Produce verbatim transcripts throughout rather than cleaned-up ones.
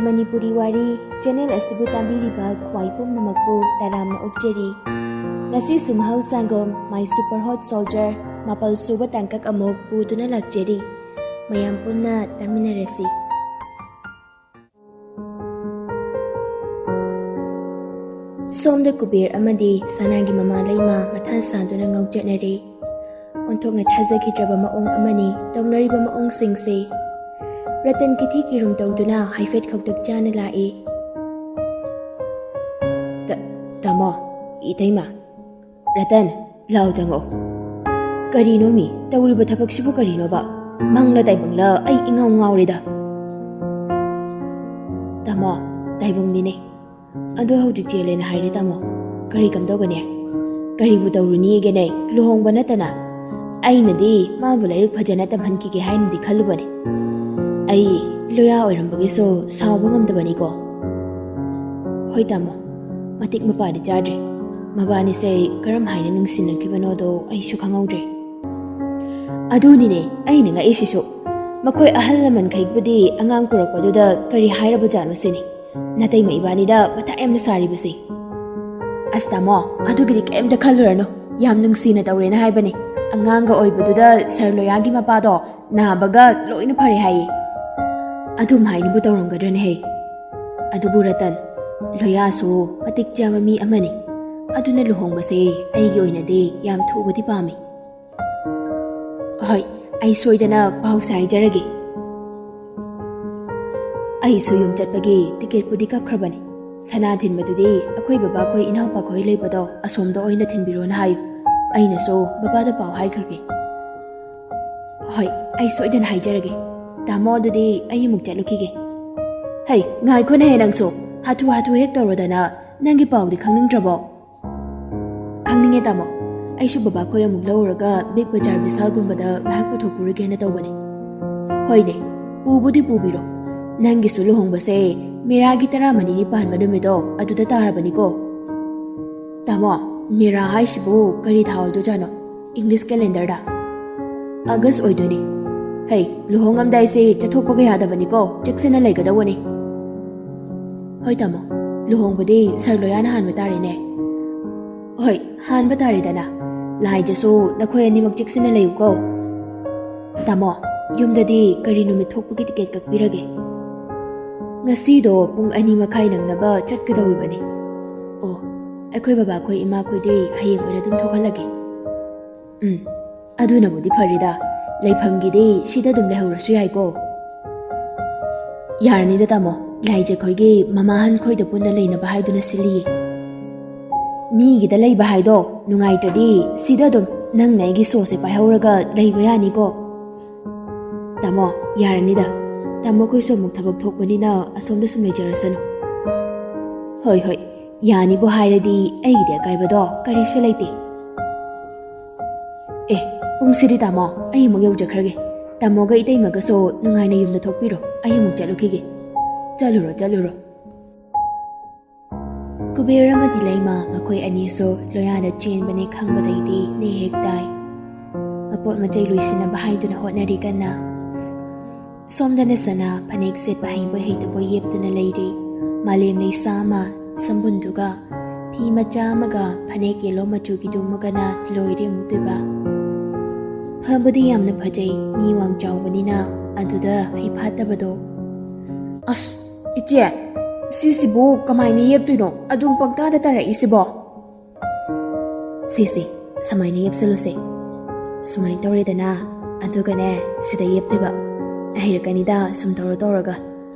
ꯃꯅꯤꯄꯨꯔꯤ ꯋꯥꯔꯤ ꯆꯦꯅꯦꯜ ꯑꯁꯤꯕꯨ ꯇꯥꯕꯤꯔꯤꯕ ꯈ꯭ꯋꯥꯏ ꯄꯨꯝꯅꯃꯛꯄꯨ ꯇꯔꯥꯝꯅ ꯑꯣꯛꯆꯔꯤ꯫ ꯉꯁꯤꯁꯨ ꯃꯍꯧꯁꯥꯒꯨꯝ My Super Hot Soldier ꯃꯥꯄꯜ ꯁꯨꯕ ꯇꯥꯡꯀꯛ ꯑꯃꯨꯛ ꯄꯨꯗꯨꯅ ꯂꯥꯛꯆꯔꯤ꯫ ꯃꯌꯥꯝ ꯄꯨꯟꯅ ꯇꯥꯃꯤꯟꯅꯔꯁꯤ꯫ ꯁꯣꯝꯗ ꯀꯨꯕꯦꯔ ꯑꯃꯗꯤ ꯁꯅꯥꯒꯤ ꯃꯃꯥ ꯂꯩꯃ ꯃꯊꯥ ꯁꯥꯗꯨꯅ ꯉꯥꯎꯆꯠꯅꯔꯦ꯫ ꯑꯣꯟꯊꯣꯛꯅ ꯊꯥꯖꯈꯤꯗ꯭ꯔꯕ ꯃꯑꯣꯡ ꯑꯃꯅꯤ ꯇꯧꯅꯔꯤꯕ ꯃꯑꯣꯡꯁꯤꯡꯁꯦ꯫ ꯔꯇꯟ ꯀꯤꯊꯤ ꯀꯤꯔꯨꯝ ꯇꯧꯗꯨꯅ ꯍꯥꯏꯐꯦꯠ ꯈꯧꯇꯛ ꯆꯥꯅ ꯂꯥꯛꯏ꯫ "ꯇ-, ꯇꯥꯃꯣ, ꯏꯇꯩꯃ, ꯔꯇꯟ, ꯂꯥꯎ ꯆꯪꯉꯛꯑꯣ꯫ ꯀꯔꯤꯅꯣ ꯃꯤ, ꯇꯧꯔꯤꯕ ꯊꯕꯛꯁꯤꯕꯨ ꯀꯔꯤꯅꯣꯕ? ꯃꯪꯂ ꯇꯥꯏꯕꯪꯂ ꯑꯩ ꯏꯉꯥꯎ ꯉꯥꯎꯔꯦꯗ꯫" "ꯇꯥꯃꯣ, ꯇꯥꯏꯕꯪꯅꯤꯅꯦ꯫ ꯑꯗꯣ ꯍꯧꯖꯤꯛ ꯆꯦꯜꯂꯦꯅ ꯍꯥꯏꯔꯦ ꯇꯥꯃꯣ꯫ ꯀꯔꯤ ꯀꯝꯗꯧꯒꯅꯤ? ꯀꯔꯤꯕꯨ ꯇꯧꯔꯨꯅꯤꯒꯦꯅꯦ, ꯂꯨꯍꯣꯡꯕ ꯅꯠꯇꯅ? ꯑꯩꯅꯗꯤ ꯃꯥꯕꯨ ꯂꯥꯏꯔꯤꯛ ꯐꯖꯅ ꯇꯝꯍꯟꯈꯤꯒꯦ ꯍꯥꯏꯅꯗꯤ ꯈꯜꯂꯨꯕꯅꯤ꯫ ꯑꯩ ꯂꯣꯌꯥ ꯑꯣꯏꯔꯝꯕꯒꯤꯁꯨ ꯁꯥꯎꯕ ꯉꯝꯗꯕꯅꯤꯀꯣ꯫" "ꯍꯣꯏ ꯇꯥꯃꯣ, ꯃꯇꯤꯛ ꯃꯄꯥꯗꯤ ꯆꯥꯗ꯭ꯔꯦ꯫ ꯃꯕꯥꯅꯤꯁꯦ ꯀꯔꯝ ꯍꯥꯏꯅ ꯅꯨꯡꯁꯤꯅꯈꯤꯕꯅꯣꯗꯣ ꯑꯩꯁꯨ ꯈꯪꯍꯧꯗ꯭ꯔꯦ꯫" "ꯑꯗꯨꯅꯤꯅꯦ ꯑꯩꯅ ꯉꯛꯏꯁꯤꯁꯨ꯫ ꯃꯈꯣꯏ ꯑꯍꯜ ꯂꯃꯟꯈꯩꯕꯨꯗꯤ ꯑꯉꯥꯡ ꯄꯨꯔꯛꯄꯗꯨꯗ ꯀꯔꯤ ꯍꯥꯏꯔꯕꯖꯥꯠꯅꯣ ꯁꯤꯅꯤ꯫ ꯅꯇꯩꯃ ꯏꯕꯥꯅꯤꯗ ꯃꯊꯥ ꯌꯥꯝꯅ ꯁꯥꯔꯤꯕꯁꯦ꯫" "ꯑꯁ ꯇꯥꯃꯣ, ꯑꯗꯨꯒꯤꯗꯤ ꯀꯩꯝꯇ ꯈꯜꯂꯨꯔꯅꯨ꯫ ꯌꯥꯝ ꯅꯨꯡꯁꯤꯅ ꯇꯧꯔꯦꯅ ꯍꯥꯏꯕꯅꯤ꯫ ꯑꯉꯥꯡꯒ ꯑꯣꯏꯕꯗꯨꯗ ꯁꯔ ꯂꯣꯌꯥꯒꯤ ꯃꯄꯥꯗꯣ ꯅꯥꯕꯒ ꯂꯣꯏꯅ ꯐꯔꯦ ꯍꯥꯏꯌꯦ꯫" "ꯑꯗꯨꯝ ꯍꯥꯏꯅꯕꯨ ꯇꯧꯔꯝꯒꯗ꯭ꯔꯅꯦꯍꯦ꯫ ꯑꯗꯨꯕꯨ ꯔꯇꯟ, ꯂꯣꯌꯥꯁꯨ ꯃꯇꯤꯛ ꯆꯥꯕ ꯃꯤ ꯑꯃꯅꯤ꯫ ꯑꯗꯨꯅ ꯂꯨꯍꯣꯡꯕꯁꯦ ꯑꯩꯒꯤ ꯑꯣꯏꯅꯗꯤ ꯌꯥꯝ ꯊꯨꯕꯗꯤ ꯄꯥꯝꯃꯤ꯫" "ꯍꯣꯏ, ꯑꯩ ꯁꯣꯏꯗꯅ ꯄꯥꯎꯁꯦ ꯍꯥꯏꯖꯔꯒꯦ꯫" ꯑꯩꯁꯨ ꯌꯨꯝ ꯆꯠꯄꯒꯤ ꯇꯤꯀꯦꯠꯄꯨꯗꯤ ꯀꯛꯈ꯭ꯔꯕꯅꯤ꯫ ꯁꯅꯥ ꯊꯤꯟꯕꯗꯨꯗꯤ ꯑꯩꯈꯣꯏ ꯕꯕꯥꯈꯣꯏ ꯏꯅꯥꯎꯄꯥꯈꯣꯏ ꯂꯩꯕꯗꯣ ꯑꯁꯣꯝꯗ ꯑꯣꯏꯅ ꯊꯤꯟꯕꯤꯔꯣꯅ ꯍꯥꯏꯌꯨ꯫ ꯑꯩꯅꯁꯨ ꯕꯕꯥꯗ ꯄꯥꯎ ꯍꯥꯏꯈ꯭ꯔꯒꯦ꯫ "ꯍꯣꯏ, ꯑꯩ ꯁꯣꯏꯗꯅ ꯍꯥꯏꯖꯔꯒꯦ꯫ ꯇꯥꯃꯣ, ꯑꯗꯨꯗꯤ ꯑꯩ ꯑꯃꯨꯛ ꯆꯠꯂꯨꯈꯤꯒꯦ꯫" "ꯍꯩ, ꯉꯥꯏꯈꯣꯅꯦꯍꯦ ꯅꯪꯁꯨ꯫ ꯍꯥꯊꯨ ꯍꯥꯊꯨ ꯍꯦꯛ ꯇꯧꯔꯗꯅ꯫ ꯅꯪꯒꯤ ꯄꯥꯎꯗꯤ ꯈꯪꯅꯤꯡꯗ꯭ꯔꯕꯣ?" "ꯈꯪꯅꯤꯡꯉꯦ ꯇꯥꯃꯣ꯫ ꯑꯩꯁꯨ ꯕꯕꯥꯈꯣꯏ ꯑꯃꯨꯛ ꯂꯧꯔꯒ ꯕꯤꯛ ꯕꯖꯥꯔ ꯕꯤꯁꯥꯜꯒꯨꯝꯕꯗ ꯉꯥꯏꯍꯥꯛ ꯄꯨꯊꯣꯛꯄꯤꯔꯨꯒꯦꯅ ꯇꯧꯕꯅꯦ꯫" "ꯍꯣꯏꯅꯦ, ꯄꯨꯕꯨꯗꯤ ꯄꯨꯕꯤꯔꯣ꯫ ꯅꯪꯒꯤꯁꯨ ꯂꯨꯍꯣꯡꯕꯁꯦ ꯃꯦꯔꯥꯒꯤ ꯇꯔꯥꯃꯔꯤꯅꯤ ꯄꯥꯟꯕ ꯅꯨꯃꯤꯠꯇꯣ ꯑꯗꯨꯗ ꯇꯥꯔꯕꯅꯤꯀꯣ꯫" "ꯇꯥꯃꯣ, ꯃꯦꯔꯥ ꯍꯥꯏꯁꯤꯕꯨ ꯀꯔꯤ ꯊꯥ ꯑꯣꯏꯗꯣꯏꯖꯥꯠꯅꯣ? ꯏꯪꯂꯤꯁ ꯀꯦꯂꯦꯟꯗꯔꯗ?" "ꯑꯥꯒꯁ ꯑꯣꯏꯗꯣꯏꯅꯤ꯫" "ꯍꯩ, ꯂꯨꯍꯣꯡꯉꯝꯗꯥꯏꯁꯦ ꯆꯠꯊꯣꯛꯄꯒ ꯌꯥꯗꯕꯅꯤꯀꯣ, ꯆꯦꯛꯁꯤꯟꯅ ꯂꯩꯒꯗꯧꯕꯅꯤ꯫" ꯍꯣꯏ ꯇꯥꯃꯣ, ꯂꯨꯍꯣꯡꯕꯗꯤ ꯁꯥꯔ ꯂꯣꯌꯥꯅ ꯍꯥꯟꯕ ꯇꯥꯔꯦꯅꯦ꯫ ꯍꯣꯏ, ꯍꯥꯟꯕ ꯇꯥꯔꯦꯗꯅ꯫ ꯂꯥꯏꯖꯁꯨ ꯅꯈꯣꯏ ꯑꯅꯤꯃꯛ ꯆꯦꯛꯁꯤꯟꯅ ꯂꯩꯌꯨꯀꯣ꯫ ꯇꯥꯃꯣ, ꯌꯨꯝꯗꯗꯤ ꯀꯔꯤ ꯅꯨꯃꯤꯠ ꯊꯣꯛꯄꯒꯤ ꯇꯤꯀꯦꯠ ꯀꯛꯄꯤꯔꯒꯦ? ꯉꯁꯤꯗꯣ ꯄꯨꯡ ꯑꯅꯤ ꯃꯈꯥꯏ ꯅꯪꯅꯕ ꯆꯠꯀꯗꯧꯔꯤꯕꯅꯤ꯫ ꯑꯣ, ꯑꯩꯈꯣꯏ ꯕꯕꯥꯈꯣꯏ ꯏꯃꯥꯈꯣꯏꯗꯤ ꯍꯌꯦꯡ ꯑꯣꯏꯅ ꯑꯗꯨꯝ ꯊꯣꯛꯍꯜꯂꯒꯦ꯫ ꯎꯝ, ꯑꯗꯨꯅꯕꯨꯗꯤ ꯐꯔꯤꯗ꯫ ꯂꯩꯐꯝꯒꯤꯗꯤ ꯁꯤꯗ ꯑꯗꯨꯝ ꯂꯩꯍꯧꯔꯁꯨ ꯌꯥꯏꯀꯣ꯫ ꯌꯥꯔꯅꯤꯗ ꯇꯥꯃꯣ, ꯂꯥꯏꯖ ꯈꯣꯏꯒꯤ ꯃꯃꯥꯍꯟ ꯈꯣꯏꯗ ꯄꯨꯟꯅ ꯂꯩꯅꯕ ꯍꯥꯏꯗꯨꯅ ꯁꯤꯜꯂꯤꯌꯦ꯫ ꯃꯤꯒꯤꯗ ꯂꯩꯕ ꯍꯥꯏꯗꯣ ꯅꯨꯡꯉꯥꯏꯇ꯭ꯔꯗꯤ ꯁꯤꯗ ꯑꯗꯨꯝ ꯅꯪꯅ ꯑꯩꯒꯤ ꯁꯣꯁꯦ ꯄꯥꯏꯍꯧꯔꯒ ꯂꯩꯕ ꯌꯥꯅꯤꯀꯣ꯫ ꯇꯥꯃꯣ, ꯌꯥꯔꯅꯤꯗ꯫ ꯇꯥꯃꯣ ꯈꯣꯏꯁꯨ ꯑꯃꯨꯛ ꯊꯕꯛ ꯊꯣꯛꯄꯅꯤꯅ ꯑꯁꯣꯝꯗ ꯁꯨꯝ ꯂꯩꯖꯔꯁꯅꯨ꯫ ꯍꯣꯏ, ꯍꯣꯏ, ꯌꯥꯅꯤꯕꯨ ꯍꯥꯏꯔꯗꯤ ꯑꯩꯒꯤꯗꯤ ꯑꯀꯥꯏꯕꯗꯣ ꯀꯔꯤꯁꯨ ꯂꯩꯇꯦ꯫ ꯑꯦ, ꯄꯨꯡꯁꯤꯗꯤ ꯇꯥꯃꯣ, ꯑꯩ ꯑꯃꯨꯛ ꯌꯧꯖꯈ꯭ꯔꯒꯦ꯫ ꯇꯥꯃꯣꯒ ꯏꯇꯩꯃꯒꯁꯨ ꯅꯨꯡꯉꯥꯏꯅ ꯌꯨꯝꯗ ꯊꯣꯛꯄꯤꯔꯣ, ꯑꯩ ꯑꯃꯨꯛ ꯆꯠꯂꯨꯈꯤꯒꯦ꯫ ꯆꯠꯂꯨꯔꯣ, ꯆꯠꯂꯨꯔꯣ꯫ ꯀꯨꯕꯦꯔ ꯑꯃꯗꯤ ꯂꯩꯃ ꯃꯈꯣꯏ ꯑꯅꯤꯁꯨ ꯂꯣꯌꯥꯗ ꯆꯦꯟꯕꯅꯦ ꯈꯪꯕꯗꯩꯗꯤ ꯅꯦ ꯍꯦꯛ ꯇꯥꯏ꯫ ꯃꯄꯣꯠ ꯃꯆꯩ ꯂꯣꯏꯁꯤꯟꯅꯕ ꯍꯥꯏꯗꯨꯅ ꯍꯣꯠꯅꯔꯤ ꯀꯟꯅ꯫ ꯁꯣꯝꯗꯅ ꯁꯅꯥ ꯐꯅꯦꯛ ꯁꯦꯠꯄ ꯍꯩꯕꯣꯏ ꯍꯩꯇꯕꯣꯏ ꯌꯦꯞꯇꯨꯅ ꯂꯩꯔꯤ꯫ ꯃꯥꯂꯦꯝ ꯂꯩꯁꯥ ꯑꯃ ꯁꯝꯕꯨꯟꯗꯨꯒ ꯐꯤ ꯃꯆꯥ ꯑꯃꯒ ꯐꯅꯦꯛ ꯌꯦꯜꯂꯣ ꯃꯆꯨꯒꯤꯗꯨꯃꯒꯅ ꯂꯣꯏꯔꯦ ꯑꯃꯨꯛꯇꯣꯏꯕ꯫ ꯐꯕꯨꯗꯤ ꯌꯥꯝꯅ ꯐꯖꯩ, ꯃꯤ ꯋꯥꯡ ꯆꯥꯎꯕꯅꯤꯅ꯫ ꯑꯗꯨꯗ ꯍꯩ ꯐꯥꯠꯇꯕꯗꯣ꯫ ꯑꯁ, ꯏꯆꯦ, ꯁꯤꯁꯤꯕꯨ ꯀꯃꯥꯏꯅ ꯌꯦꯞꯇꯣꯏꯅꯣ? ꯑꯗꯨꯝ ꯄꯪꯇꯥꯗ ꯇꯥꯔꯛꯏꯁꯤꯕꯣ? ꯁꯦ, ꯁꯦ, ꯁꯨꯃꯥꯏꯅ ꯌꯦꯞꯁꯜꯂꯨꯁꯦ꯫ ꯁꯨꯃꯥꯏꯅ ꯇꯧꯔꯦꯗꯅ, ꯑꯗꯨꯒꯅꯦ, ꯁꯤꯗ ꯌꯦꯞꯇꯣꯏꯕ꯫ ꯍꯩꯔꯛꯀꯅꯤꯗ, ꯁꯨꯝ ꯇꯧꯔ ꯇꯧꯔꯒ꯫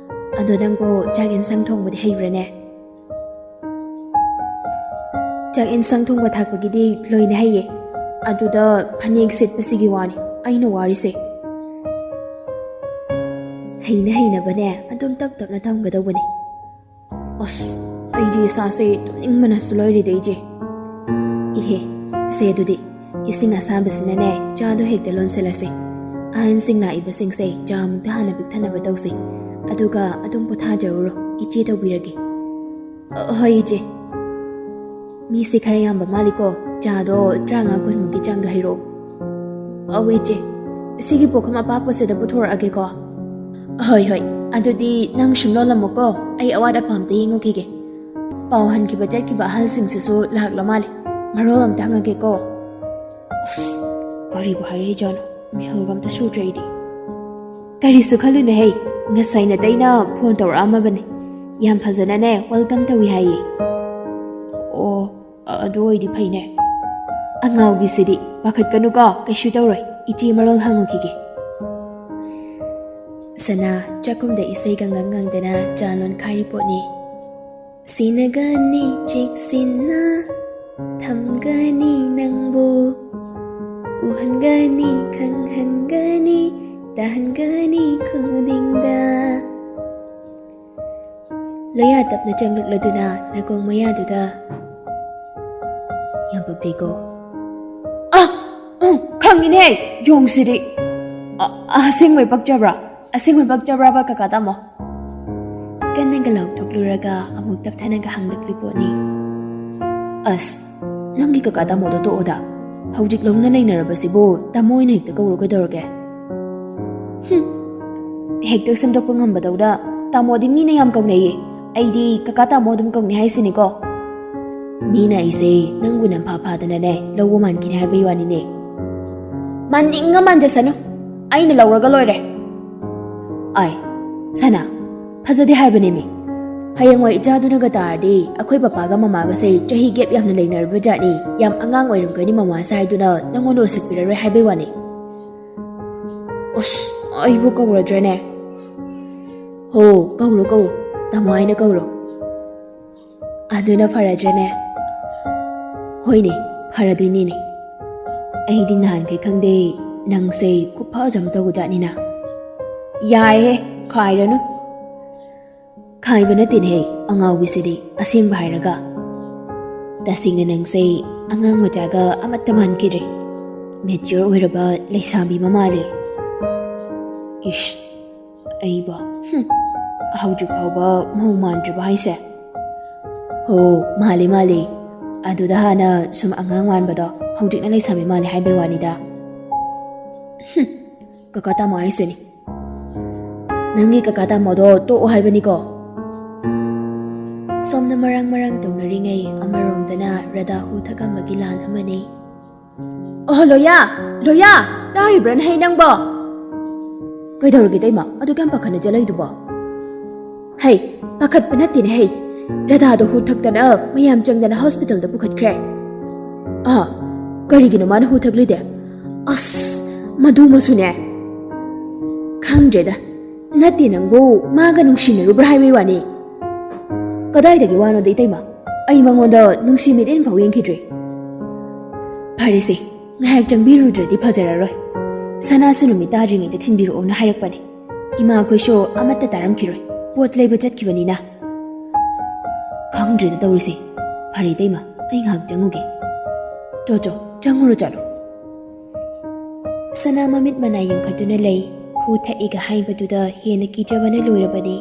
ꯑꯗꯣ ꯅꯪꯕꯨ ꯆꯥꯛ ꯌꯦꯟꯁꯥꯡ ꯊꯣꯡꯕꯗꯤ ꯍꯩꯕ꯭ꯔꯥꯅꯦ? ꯆꯥꯛ ꯌꯦꯟꯁꯥꯡ ꯊꯣꯡꯕ ꯊꯥꯛꯄꯒꯤꯗꯤ ꯂꯣꯏꯅ ꯍꯩꯌꯦ꯫ ꯑꯗꯨꯗ ꯐꯅꯦꯛ ꯁꯦꯠꯄꯁꯤꯒꯤ ꯋꯥꯅꯤ ꯑꯩꯅ ꯋꯥꯔꯤꯁꯦ꯫ ꯍꯩꯅ ꯍꯩꯅꯕꯅꯦ, ꯑꯗꯨꯝ ꯇꯞ ꯇꯞꯅ ꯇꯝꯒꯗꯧꯕꯅꯦ꯫ ꯑꯁ, ꯑꯩꯗꯤ ꯏꯁꯥꯁꯦ ꯇꯨꯝꯅꯤꯡꯕꯅꯁꯨ ꯂꯣꯏꯔꯦꯗ, ꯏꯆꯦ꯫ ꯏꯍꯦ, ꯁꯦ ꯑꯗꯨꯗꯤ, ꯏꯁꯤꯡ ꯑꯁꯥꯕꯁꯤꯅꯅꯦ, ꯆꯥꯗꯣ ꯍꯦꯛꯇ ꯂꯣꯟꯁꯤꯜꯂꯁꯦ꯫ ꯑꯍꯟꯁꯤꯡ ꯂꯥꯛꯏꯕꯁꯤꯡꯁꯦ ꯆꯥ ꯑꯃꯨꯛꯇ ꯍꯥꯟꯅ ꯄꯤꯛꯊꯅꯕ ꯇꯧꯁꯤ꯫ ꯑꯗꯨꯒ ꯑꯗꯨꯝ ꯄꯣꯊꯥꯖꯔꯨꯔꯣ, ꯏꯆꯦ ꯇꯧꯕꯤꯔꯒꯦ꯫ ꯑ, ꯍꯣꯏ, ꯏꯆꯦ꯫ ꯃꯤꯁꯦ ꯈꯔ ꯌꯥꯝꯕ ꯃꯥꯜꯂꯤꯀꯣ, ꯆꯥꯗꯣ ꯇꯔꯥꯃꯉꯥ ꯀꯨꯟꯃꯨꯛꯀꯤ ꯆꯥꯡꯗꯣ ꯍꯩꯔꯛꯑꯣ꯫ ꯑꯧ, ꯏꯆꯦ꯫ ꯁꯤꯒꯤ ꯄꯨꯈꯝ ꯑꯄꯥꯛꯄꯁꯤꯗ ꯄꯨꯊꯣꯔꯛꯑꯒꯦꯀꯣ꯫ ꯍꯣꯏ, ꯍꯣꯏ, ꯑꯗꯨꯗꯤ ꯅꯪ ꯁꯨꯝ ꯂꯣꯜꯂꯝꯃꯣꯀꯣ, ꯑꯩ ꯑꯋꯥꯠ ꯑꯄꯥ ꯑꯝꯇ ꯌꯦꯡꯉꯨꯈꯤꯒꯦ꯫ ꯄꯥꯎ ꯍꯟꯈꯤꯕ ꯆꯠꯈꯤꯕ ꯑꯍꯜꯁꯤꯡꯁꯤꯁꯨ ꯂꯥꯛꯂ ꯃꯥꯜꯂꯦ, ꯃꯔꯣꯜ ꯑꯝꯇ ꯍꯪꯉꯒꯦꯀꯣ꯫ ꯑꯁ, ꯀꯔꯤꯕꯨ ꯍꯥꯏꯔꯛꯏꯖꯥꯠꯅꯣ? ꯃꯤꯍꯨꯜꯒ ꯑꯝꯇ ꯁꯨꯗ꯭ꯔꯦ ꯑꯩꯗꯤ꯫ ꯀꯔꯤꯁꯨ ꯈꯜꯂꯨꯅꯨꯍꯦ, ꯉꯁꯥꯏ ꯅꯇꯩꯅ ꯐꯣꯟ ꯇꯧꯔꯛꯑꯝꯃꯕꯅꯦ, ꯌꯥꯝ ꯐꯖꯅꯅꯦ ꯋꯦꯜꯀꯝ ꯇꯧꯏ ꯍꯥꯏꯌꯦ꯫ ꯑꯣ, ꯑꯗꯨ ꯑꯣꯏꯗꯤ ꯐꯩꯅꯦ꯫ ꯑꯉꯥꯎꯕꯤꯁꯤꯗꯤ, ꯄꯥꯈꯠꯀꯅꯨꯀꯣ, ꯀꯩꯁꯨ ꯇꯧꯔꯣꯏ, ꯏꯆꯦ ꯃꯔꯣꯜ ꯍꯪꯉꯨꯈꯤꯒꯦ꯫ ꯁꯅꯥ ꯆꯥꯛꯈꯨꯝꯗ ꯏꯁꯩꯒ ꯉꯪ ꯉꯪꯗꯅ ꯆꯥ ꯂꯣꯟꯈꯥꯏꯔꯤ ꯄꯣꯠꯅꯤ꯫ ꯁꯤꯟꯅꯒꯅꯤ ꯆꯦꯛꯁꯤꯟꯅ ꯊꯝꯒꯅꯤ ꯅꯪꯕꯨ, ꯎꯍꯟꯒꯅꯤ, ꯈꯪꯍꯟꯒꯅꯤ, ꯇꯥꯍꯟꯒꯅꯤ ꯈꯨꯗꯤꯡꯗ꯫ ꯂꯣꯌꯥ ꯇꯞꯅ ꯆꯪꯂꯛꯂꯗꯨꯅ ꯅꯥꯀꯣꯡ ꯃꯌꯥꯗꯨꯗ, "ꯌꯥꯝ ꯄꯛꯆꯩꯀꯣ?" ꯑ, ꯎꯝ, ꯈꯪꯉꯤꯅꯦ, ꯌꯣꯡꯁꯤꯗꯤ꯫ ꯑ, ꯑꯁꯦꯡꯕꯩ ꯄꯛꯆꯕ꯭ꯔꯥ? ꯑꯁꯦꯡꯕꯩ ꯄꯛꯆꯕ꯭ꯔꯕ, ꯀꯀꯥ ꯇꯥꯃꯣ? ꯀꯟꯅꯒ ꯂꯥꯎꯊꯣꯛꯂꯨꯔꯒ ꯑꯃꯨꯛ ꯇꯞꯊꯅꯒ ꯍꯪꯂꯛꯂꯤ ꯄꯣꯠꯅꯤ꯫ ꯑꯁ, ꯅꯪꯒꯤ ꯀꯀꯥ ꯇꯥꯃꯣꯗꯣ ꯇꯣꯛꯑꯣꯗ꯫ ꯍꯧꯖꯤꯛ ꯂꯧꯅ ꯂꯩꯅꯔꯕꯁꯤꯕꯨ ꯇꯥꯃꯣ ꯑꯣꯏꯅ ꯍꯦꯛꯇ ꯀꯧꯔꯣ, ꯀꯩꯗꯧꯔꯒꯦ? ꯍꯨꯝ, ꯍꯦꯛꯇ ꯁꯦꯝꯗꯣꯛꯄ ꯉꯝꯕꯗꯧꯅ꯫ ꯇꯥꯃꯣꯗꯤ ꯃꯤꯅ ꯌꯥꯝ ꯀꯧꯅꯩꯌꯦ, ꯑꯩꯗꯤ ꯀꯀꯥ ꯇꯥꯃꯣ ꯑꯗꯨꯝ ꯀꯧꯅꯩ ꯍꯥꯏꯁꯤꯅꯤꯀꯣ꯫ ꯃꯤꯅ ꯑꯩꯁꯦ ꯅꯪꯕꯨ ꯅꯝꯐꯥ ꯐꯥꯗꯅꯅꯦ ꯂꯧꯕ ꯃꯥꯟꯈꯤꯅꯤ ꯍꯥꯏꯕꯒꯤ ꯋꯥꯅꯤꯅꯦ꯫ ꯃꯥꯟꯅꯤꯡꯉ ꯃꯥꯟꯖꯁꯅꯨ, ꯑꯩꯅ ꯂꯧꯔꯒ ꯂꯣꯏꯔꯦ꯫ ꯑꯥꯏ, ꯁꯅꯥ, ꯐꯖꯗꯦ ꯍꯥꯏꯕꯅꯦꯃꯤ꯫ ꯍꯌꯦꯡꯋꯥꯏ ꯏꯆꯥꯗꯨꯅꯒ ꯇꯥꯔꯗꯤ ꯑꯩꯈꯣꯏ ꯄꯄꯥꯒ ꯃꯃꯥꯒꯁꯦ ꯆꯍꯤ ꯒꯦꯞ ꯌꯥꯝꯅ ꯂꯩꯅꯔꯕ ꯖꯥꯠꯅꯤ, ꯌꯥꯝ ꯑꯉꯥꯡ ꯑꯣꯏꯔꯝꯒꯅꯤ ꯃꯃꯥꯁꯦ ꯍꯥꯏꯗꯨꯅ ꯅꯪꯉꯣꯟꯗ ꯎꯁꯤꯠꯄꯤꯔꯔꯣꯏ ꯍꯥꯏꯕꯩ ꯋꯥꯅꯤ꯫ ꯑꯁ, ꯑꯩꯕꯨ ꯀꯧꯔꯗ꯭ꯔꯅꯦ? ꯍꯣ, ꯀꯧꯔꯣ, ꯀꯧꯔꯣ, ꯇꯥꯃꯣ ꯍꯥꯏꯅ ꯀꯧꯔꯣ꯫ ꯑꯗꯨꯅ ꯐꯔꯗ꯭ꯔꯅꯦ? ꯍꯣꯏꯅꯦ, ꯐꯔꯗꯣꯏꯅꯤꯅꯦ꯫ ꯑꯩꯗꯤ ꯅꯍꯥꯟꯈꯩ ꯈꯪꯗꯦ, ꯅꯪꯁꯦ ꯈꯨꯐꯖ ꯑꯃ ꯇꯧꯕꯖꯥꯠꯅꯤꯅ꯫ ꯌꯥꯔꯦꯍꯦ, ꯈꯥꯏꯔꯅꯨ꯫ ꯈꯥꯏꯕ ꯅꯠꯇꯦꯅꯦꯍꯦ, ꯑꯉꯥꯎꯕꯤꯁꯤꯗꯤ, ꯑꯁꯦꯡꯕ ꯍꯥꯏꯔꯒ꯫ ꯇꯁꯦꯡꯅ ꯅꯪꯁꯦ ꯑꯉꯥꯡ ꯃꯆꯥꯒ ꯑꯃꯠꯇ ꯃꯥꯟꯈꯤꯗ꯭ꯔꯦ꯫ ꯃꯦꯆ꯭ꯌꯣꯔ ꯑꯣꯏꯔꯕ ꯂꯩꯁꯥꯕꯤ ꯑꯃ ꯃꯥꯜꯂꯦ꯫ ꯏꯁ, ꯑꯩꯕꯣ? ꯍꯨꯝ, ꯍꯧꯖꯤꯛ ꯐꯥꯎꯕ ꯃꯧ ꯃꯥꯟꯗ꯭ꯔꯤꯕ ꯍꯥꯏꯁꯦ? ꯍꯣ, ꯃꯥꯜꯂꯤ, ꯃꯥꯜꯂꯤ꯫ ꯑꯗꯨꯗ ꯍꯥꯟꯅ ꯁꯨꯝ ꯑꯉꯥꯡ ꯃꯥꯟꯕꯗꯣ, ꯍꯧꯖꯤꯛꯅ ꯂꯩꯁꯥꯕꯤ ꯃꯥꯜꯂꯤ ꯍꯥꯏꯕꯩ ꯋꯥꯅꯤꯗ꯫ ꯍꯨꯝ, ꯀꯀꯥ ꯇꯥꯃꯣ ꯍꯥꯏꯁꯤꯅꯤ꯫ ꯅꯪꯒꯤ ꯀꯀꯥ ꯇꯥꯃꯣꯗꯣ ꯇꯣꯛꯑꯣ ꯍꯥꯏꯕꯅꯤꯀꯣ꯫ ꯁꯣꯝꯅ ꯃꯔꯥꯡ ꯃꯔꯥꯡ ꯇꯧꯅꯔꯤꯉꯩ ꯑꯃꯔꯣꯝꯗꯅ ꯔꯙꯥ ꯍꯨ ꯊꯛꯑꯝꯕꯒꯤ ꯂꯥꯟ ꯑꯃꯅꯤ꯫ ꯑꯣꯍꯣ, ꯂꯣꯌꯥ! ꯂꯣꯌꯥ! ꯇꯥꯔꯤꯕ꯭ꯔꯥ ꯅꯍꯩ ꯅꯪꯕꯣ? ꯀꯩꯗꯧꯔꯒꯦ ꯏꯇꯩꯃ? ꯑꯗꯨ ꯀꯌꯥꯝ ꯄꯥꯈꯠꯅ ꯆꯠꯂꯛꯏꯗꯨꯕꯣ? ꯍꯩ, ꯄꯥꯈꯠꯄ ꯅꯠꯇꯦꯅꯦ ꯍꯩ꯫ ꯔꯙꯥꯗꯣ ꯍꯨ ꯊꯛꯇꯅ ꯃꯌꯥꯝ ꯆꯪꯗꯅ ꯍꯣꯁꯄꯤꯇꯥꯜꯗ ꯄꯨꯈꯠꯈ꯭ꯔꯦ꯫ ꯑꯥ, ꯀꯔꯤꯒꯤꯅꯣ ꯃꯥꯅ ꯍꯨ ꯊꯛꯂꯤꯗꯤ? ꯑꯁ, ꯃꯗꯨꯃꯁꯨꯅꯦ꯫ ꯈꯪꯗ꯭ꯔꯦꯗ꯫ ꯅꯠꯇꯦ ꯅꯪꯕꯨ, ꯃꯥꯒ ꯅꯨꯡꯁꯤꯅꯔꯨꯕ꯭ꯔꯥ ꯍꯥꯏꯕꯩ ꯋꯥꯅꯤ꯫ ꯀꯗꯥꯏꯗꯒꯤ ꯋꯥꯅꯣꯗ ꯏꯇꯩꯃ? ꯑꯩ ꯃꯉꯣꯟꯗ ꯅꯨꯡꯁꯤ ꯃꯤꯠꯌꯦꯡ ꯐꯥꯎ ꯌꯦꯡꯈꯤꯗ꯭ꯔꯤ꯫ ꯐꯔꯦꯁꯦ, ꯉꯥꯏꯍꯥꯛ ꯆꯪꯕꯤꯔꯨꯗ꯭ꯔꯗꯤ ꯐꯖꯔꯔꯣꯏ꯫ ꯁꯅꯥꯁꯨ ꯅꯨꯃꯤꯠ ꯇꯥꯗ꯭ꯔꯤꯉꯩꯗ ꯊꯤꯟꯕꯤꯔꯛꯑꯣꯅ ꯍꯥꯏꯔꯛꯄꯅꯦ꯫ ꯏꯃꯥꯈꯣꯏꯁꯨ ꯑꯃꯠꯇ ꯇꯥꯔꯝꯈꯤꯔꯣꯏ, ꯄꯣꯠ ꯂꯩꯕ ꯆꯠꯈꯤꯕꯅꯤꯅ꯫ ꯈꯪꯗ꯭ꯔꯦꯗ ꯇꯧꯔꯤꯁꯦ꯫ ꯐꯔꯦ ꯏꯇꯩꯃ, ꯑꯩ ꯉꯥꯏꯍꯥꯛ ꯆꯪꯉꯨꯒꯦ꯫ ꯆꯣ ꯆꯣ, ꯆꯪꯉꯨꯔꯣ ꯆꯠꯂꯣ꯫ ꯁꯅꯥ ꯃꯃꯤꯠ ꯃꯅꯥꯏ ꯌꯨꯡꯈꯠꯇꯨꯅ ꯂꯩ꯫ ꯍꯨ ꯊꯛꯏꯒ ꯍꯥꯏꯕꯗꯨꯗ ꯍꯦꯟꯅ ꯀꯤꯖꯕꯅ ꯂꯣꯏꯔꯕꯅꯤ꯫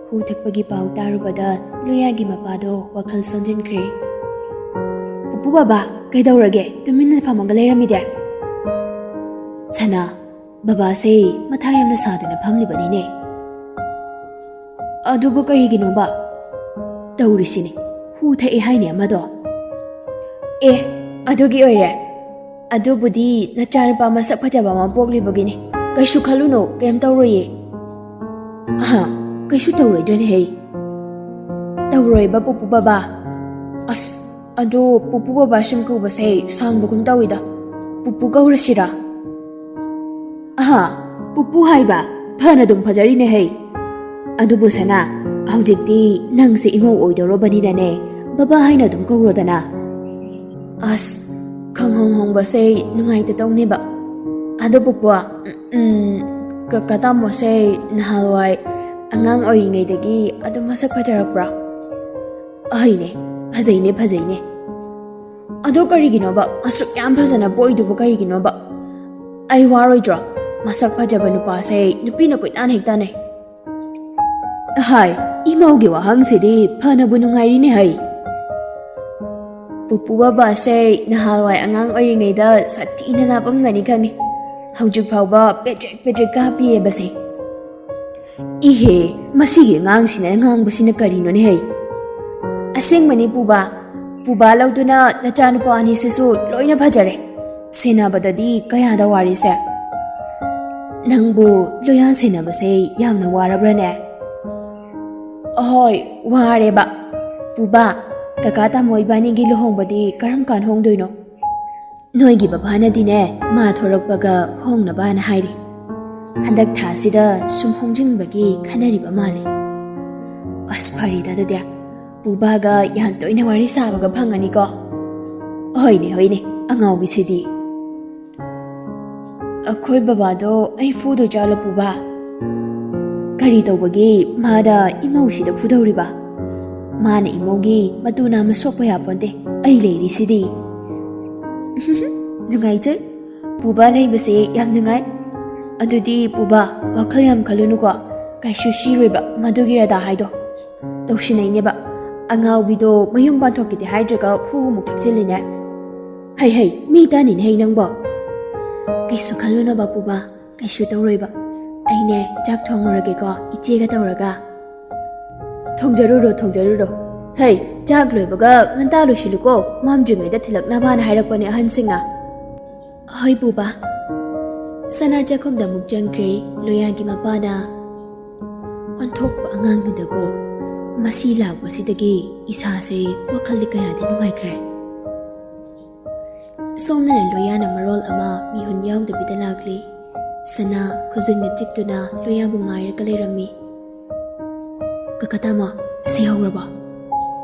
ꯍꯨ ꯊꯛꯄꯒꯤ ꯄꯥꯎ ꯇꯥꯔꯨꯕꯗ ꯂꯣꯌꯥꯒꯤ ꯃꯄꯥꯗꯣ ꯋꯥꯈꯜ ꯁꯣꯟꯖꯤꯟꯈ꯭ꯔꯦ꯫ "ꯄꯨꯄꯨ ꯕꯕꯥ, ꯀꯩꯗꯧꯔꯒꯦ? ꯇꯨꯃꯤꯟꯅ ꯐꯝꯃꯒ ꯂꯩꯔꯝꯃꯤꯗꯦ?" "ꯁꯅꯥ, ꯕꯕꯥꯁꯦ ꯃꯊꯥ ꯌꯥꯝꯅ ꯁꯥꯗꯅ ꯐꯝꯂꯤꯕꯅꯤꯅꯦ꯫" "ꯑꯗꯨꯕꯨ ꯀꯔꯤꯒꯤꯅꯣꯕ?" "ꯇꯧꯔꯤꯁꯤꯅꯤ, ꯍꯨ ꯊꯛꯑꯦ ꯍꯥꯏꯅꯦ ꯑꯃꯗꯣ꯫" "ꯑꯦ, ꯑꯗꯨꯒꯤ ꯑꯣꯏꯔꯦ? ꯑꯗꯨꯕꯨꯗꯤ ꯅꯆꯥꯅꯨꯄꯥ ꯃꯁꯛ ꯐꯖꯕ ꯑꯃ ꯄꯣꯛꯂꯤꯕꯒꯤꯅꯤ꯫ ꯀꯩꯁꯨ ꯈꯜꯂꯨꯅꯨ, ꯀꯩꯝ ꯇꯧꯔꯣꯏꯌꯦ꯫" "ꯑꯍꯥ, ꯀꯩꯁꯨ ꯇꯧꯔꯣꯏꯗ꯭ꯔꯅꯦ ꯍꯩ?" "ꯇꯧꯔꯣꯏꯕ, ꯄꯨꯄꯨ ꯕꯕꯥ꯫" "ꯑꯁ, ꯑꯗꯣ ꯄꯨꯄꯨ ꯕꯕꯥ ꯁꯨꯝ ꯀꯧꯕꯁꯦ ꯁꯥꯡꯕꯒꯨꯝ ꯇꯧꯋꯤꯗ꯫ ꯄꯨꯄꯨ ꯀꯧꯔꯁꯤꯔꯥ?" "ꯑꯍꯥ, ꯄꯨꯄꯨ ꯍꯥꯏꯕ? ꯐꯅ ꯑꯗꯨꯝ ꯐꯖꯔꯤꯅꯦ ꯍꯩ꯫ ꯑꯗꯨꯕꯨ ꯁꯅꯥ, ꯍꯧꯖꯤꯛꯇꯤ ꯅꯪꯁꯦ ꯏꯃꯧ ꯑꯣꯏꯗꯧꯔꯕꯅꯤꯅꯅꯦ, ꯕꯕꯥ ꯍꯥꯏꯅ ꯑꯗꯨꯝ ꯀꯧꯔꯣꯗꯅ꯫" "ꯑꯁ, ꯈꯪꯍꯣꯡ ꯍꯣꯡꯕꯁꯦ ꯅꯨꯡꯉꯥꯏꯇ ꯇꯧꯅꯦꯕ꯫ ꯑꯗꯣ ꯄꯨꯄꯨ, ꯎꯝ, ꯀꯀꯥ ꯇꯥꯃꯣꯁꯦ ꯅꯍꯥꯟꯋꯥꯏ ꯑꯉꯥꯡ ꯑꯣꯏꯔꯤꯉꯩꯗꯒꯤ ꯑꯗꯨꯝ ꯃꯁꯛ ꯐꯖꯔꯛꯄ꯭ꯔꯥ?" "ꯑꯍꯩꯅꯦ, ꯐꯖꯩꯅꯦ, ꯐꯖꯩꯅꯦ꯫ ꯑꯗꯣ ꯀꯔꯤꯒꯤꯅꯣꯕ ꯑꯁꯨꯛ ꯌꯥꯝ ꯐꯖꯅ ꯄꯣꯛꯏꯗꯨꯕꯨ ꯀꯔꯤꯒꯤꯅꯣꯕ? ꯑꯩ ꯋꯥꯔꯣꯏꯗ꯭ꯔꯣ? ꯃꯁꯛ ꯐꯖꯕ ꯅꯨꯄꯥꯁꯦ ꯅꯨꯄꯤꯅ ꯀꯣꯏꯇꯥꯟ ꯍꯦꯛ ꯇꯥꯟꯅꯩ꯫" "ꯍꯥꯏ, ꯏꯃꯧꯒꯤ ꯋꯥꯍꯪꯁꯤꯗꯤ ꯐꯅꯕꯨ ꯅꯨꯡꯉꯥꯏꯔꯤꯅꯦ ꯍꯩ꯫ ꯄꯨꯄꯨ ꯕꯕꯥꯁꯦ ꯅꯍꯥꯟꯋꯥꯏ ꯑꯉꯥꯡ ꯑꯣꯏꯔꯤꯉꯩꯗ ꯁꯥꯊꯤꯅ ꯂꯥꯞꯄꯝꯒꯅꯤ ꯈꯪꯉꯤ꯫ ꯍꯧꯖꯤꯛ ꯐꯥꯎꯕ ꯄꯦꯗ꯭ꯔꯦꯛ ꯄꯦꯗ꯭ꯔꯦꯛ ꯀꯥꯞꯄꯤꯌꯦꯕꯁꯦ꯫" ꯏꯍꯦ, ꯃꯁꯤꯒꯤ ꯑꯉꯥꯡꯁꯤꯅ ꯉꯥꯡꯕꯁꯤꯅ ꯀꯔꯤꯅꯣꯅꯦ ꯍꯩ? ꯑꯁꯦꯡꯕꯅꯤ ꯄꯨꯕꯥ, ꯄꯨꯕꯥ ꯂꯧꯗꯨꯅ ꯅꯆꯥꯅꯨꯄꯥ ꯑꯅꯤꯁꯤꯁꯨ ꯂꯣꯏꯅ ꯐꯖꯔꯦ꯫ ꯁꯦꯟꯅꯕꯗꯗꯤ ꯀꯌꯥꯗ ꯋꯥꯔꯤꯁꯦ꯫ ꯅꯪꯕꯨ ꯂꯣꯌꯥ ꯁꯦꯟꯅꯕꯁꯦ ꯌꯥꯝꯅ ꯋꯥꯔꯕ꯭ꯔꯅꯦ? ꯑꯍꯣꯏ, ꯋꯥꯔꯦꯕ꯫ ꯄꯨꯕꯥ, ꯀꯀꯥ ꯇꯥꯃꯣ ꯏꯕꯥꯅꯤꯒꯤ ꯂꯨꯍꯣꯡꯕꯗꯤ ꯀꯔꯝ ꯀꯥꯟ ꯍꯣꯡꯗꯣꯏꯅꯣ? ꯅꯣꯏꯒꯤ ꯕꯕꯥꯅꯗꯤꯅꯦ, ꯃꯥ ꯊꯣꯔꯛꯄꯒ ꯍꯣꯡꯅꯕꯅ ꯍꯥꯏꯔꯤ꯫ ꯍꯟꯗꯛ ꯊꯥꯁꯤꯗ ꯁꯨꯝ ꯍꯣꯡꯖꯤꯟꯕꯒꯤ ꯈꯟꯅꯔꯤꯕ ꯃꯥꯜꯂꯤ꯫ ꯑꯁ, ꯐꯔꯦꯗ ꯑꯗꯨꯗꯤ꯫ ꯄꯨꯕꯥꯒ ꯌꯥꯝ ꯇꯣꯏꯅ ꯋꯥꯔꯤ ꯁꯥꯕꯒ ꯐꯪꯉꯅꯤꯀꯣ꯫ ꯍꯣꯏꯅꯦ, ꯍꯣꯏꯅꯦ, ꯑꯉꯥꯎꯕꯤꯁꯤꯗꯤ꯫ ꯑꯩꯈꯣꯏ ꯕꯕꯥꯗꯣ ꯑꯩ ꯐꯨꯗꯣꯏ ꯖꯥꯠꯂꯣ ꯄꯨꯕꯥ? ꯀꯔꯤ ꯇꯧꯕꯒꯤ ꯃꯥꯗ ꯏꯃꯧꯁꯤꯗ ꯐꯨꯗꯧꯔꯤꯕ? ꯃꯥꯅ ꯏꯃꯧꯒꯤ ꯃꯇꯨ ꯅꯥꯝꯃ ꯁꯣꯛꯄ ꯌꯥꯄꯣꯟꯇꯦ꯫ ꯑꯩ ꯂꯩꯔꯤꯁꯤꯗꯤ꯫ ꯅꯨꯡꯉꯥꯏꯖꯩ꯫ ꯄꯨꯕꯥ ꯂꯩꯕꯁꯦ ꯌꯥꯝ ꯅꯨꯡꯉꯥꯏ꯫ ꯑꯗꯨꯗꯤ ꯄꯨꯕꯥ, ꯋꯥꯈꯜ ꯌꯥꯝ ꯈꯜꯂꯨꯅꯨꯀꯣ꯫ ꯀꯩꯁꯨ ꯁꯤꯔꯣꯏꯕ ꯃꯗꯨꯒꯤ ꯔꯗꯥ ꯍꯥꯏꯗꯣ꯫ ꯇꯧꯁꯤꯟꯅꯩꯅꯦꯕ꯫ ꯑꯉꯥꯎꯕꯤꯗꯣ ꯃꯌꯨꯝ ꯄꯥꯟꯊꯣꯛꯀꯦꯗꯤ ꯍꯥꯏꯗ꯭ꯔꯒ ꯈꯨ ꯑꯃꯨꯛ ꯊꯦꯛꯆꯤꯜꯂꯤꯅꯦ꯫ ꯍꯩ ꯍꯩ, ꯃꯤ ꯇꯥꯅꯤꯅꯦ ꯍꯩ ꯅꯪꯕꯣ꯫ ꯀꯩꯁꯨ ꯈꯜꯂꯨꯅꯣꯕ ꯄꯨꯕꯥ, ꯀꯩꯁꯨ ꯇꯧꯔꯣꯏꯕ꯫ ꯑꯩꯅꯦ ꯆꯥꯛ ꯊꯣꯡꯉꯨꯔꯒꯦꯀꯣ, ꯏꯆꯦꯒ ꯇꯧꯔꯒ꯫ ꯊꯣꯡꯖꯔꯨꯔꯣ, ꯊꯣꯡꯖꯔꯨꯔꯣ꯫ ꯍꯩ, ꯆꯥꯛ ꯂꯣꯏꯕꯒ ꯉꯟꯇꯥ ꯂꯣꯏꯁꯤꯜꯂꯨꯀꯣ, ꯃꯝꯗ꯭ꯔꯤꯉꯩꯗ ꯊꯤꯜꯂꯛꯅꯕꯅ ꯍꯥꯏꯔꯛꯄꯅꯦ ꯑꯍꯟꯁꯤꯡꯅ꯫ ꯍꯣꯏ ꯄꯨꯕꯥ꯫ ꯁꯅꯥ ꯆꯥꯛꯈꯨꯝꯗ ꯑꯃꯨꯛ ꯆꯪꯈ꯭ꯔꯦ꯫ ꯂꯣꯌꯥꯒꯤ ꯃꯄꯥꯅ ꯑꯣꯟꯊꯣꯛꯄ ꯑꯉꯥꯡꯅꯤꯗꯀꯣ꯫ ꯃꯁꯤ ꯂꯥꯛꯄꯁꯤꯗꯒꯤ ꯏꯁꯥꯁꯦ ꯋꯥꯈꯜꯗꯤ ꯀꯌꯥꯗꯤ ꯅꯨꯡꯉꯥꯏꯈ꯭ꯔꯦ꯫ ꯁꯣꯝꯅ ꯂꯣꯌꯥꯅ ꯃꯔꯣꯜ ꯑꯃ ꯃꯤꯍꯨꯟ ꯌꯥꯎꯗꯕꯤꯗ ꯂꯥꯛꯂꯤ꯫ ꯁꯅꯥ ꯈꯨꯖꯤꯟꯅ ꯆꯤꯛꯇꯨꯅ ꯂꯣꯌꯥꯕꯨ ꯉꯥꯏꯔꯒ ꯂꯩꯔꯝꯃꯤ꯫ "ꯀꯀꯥ ꯇꯥꯃꯣ, ꯁꯤ ꯍꯧꯔꯕꯣ?"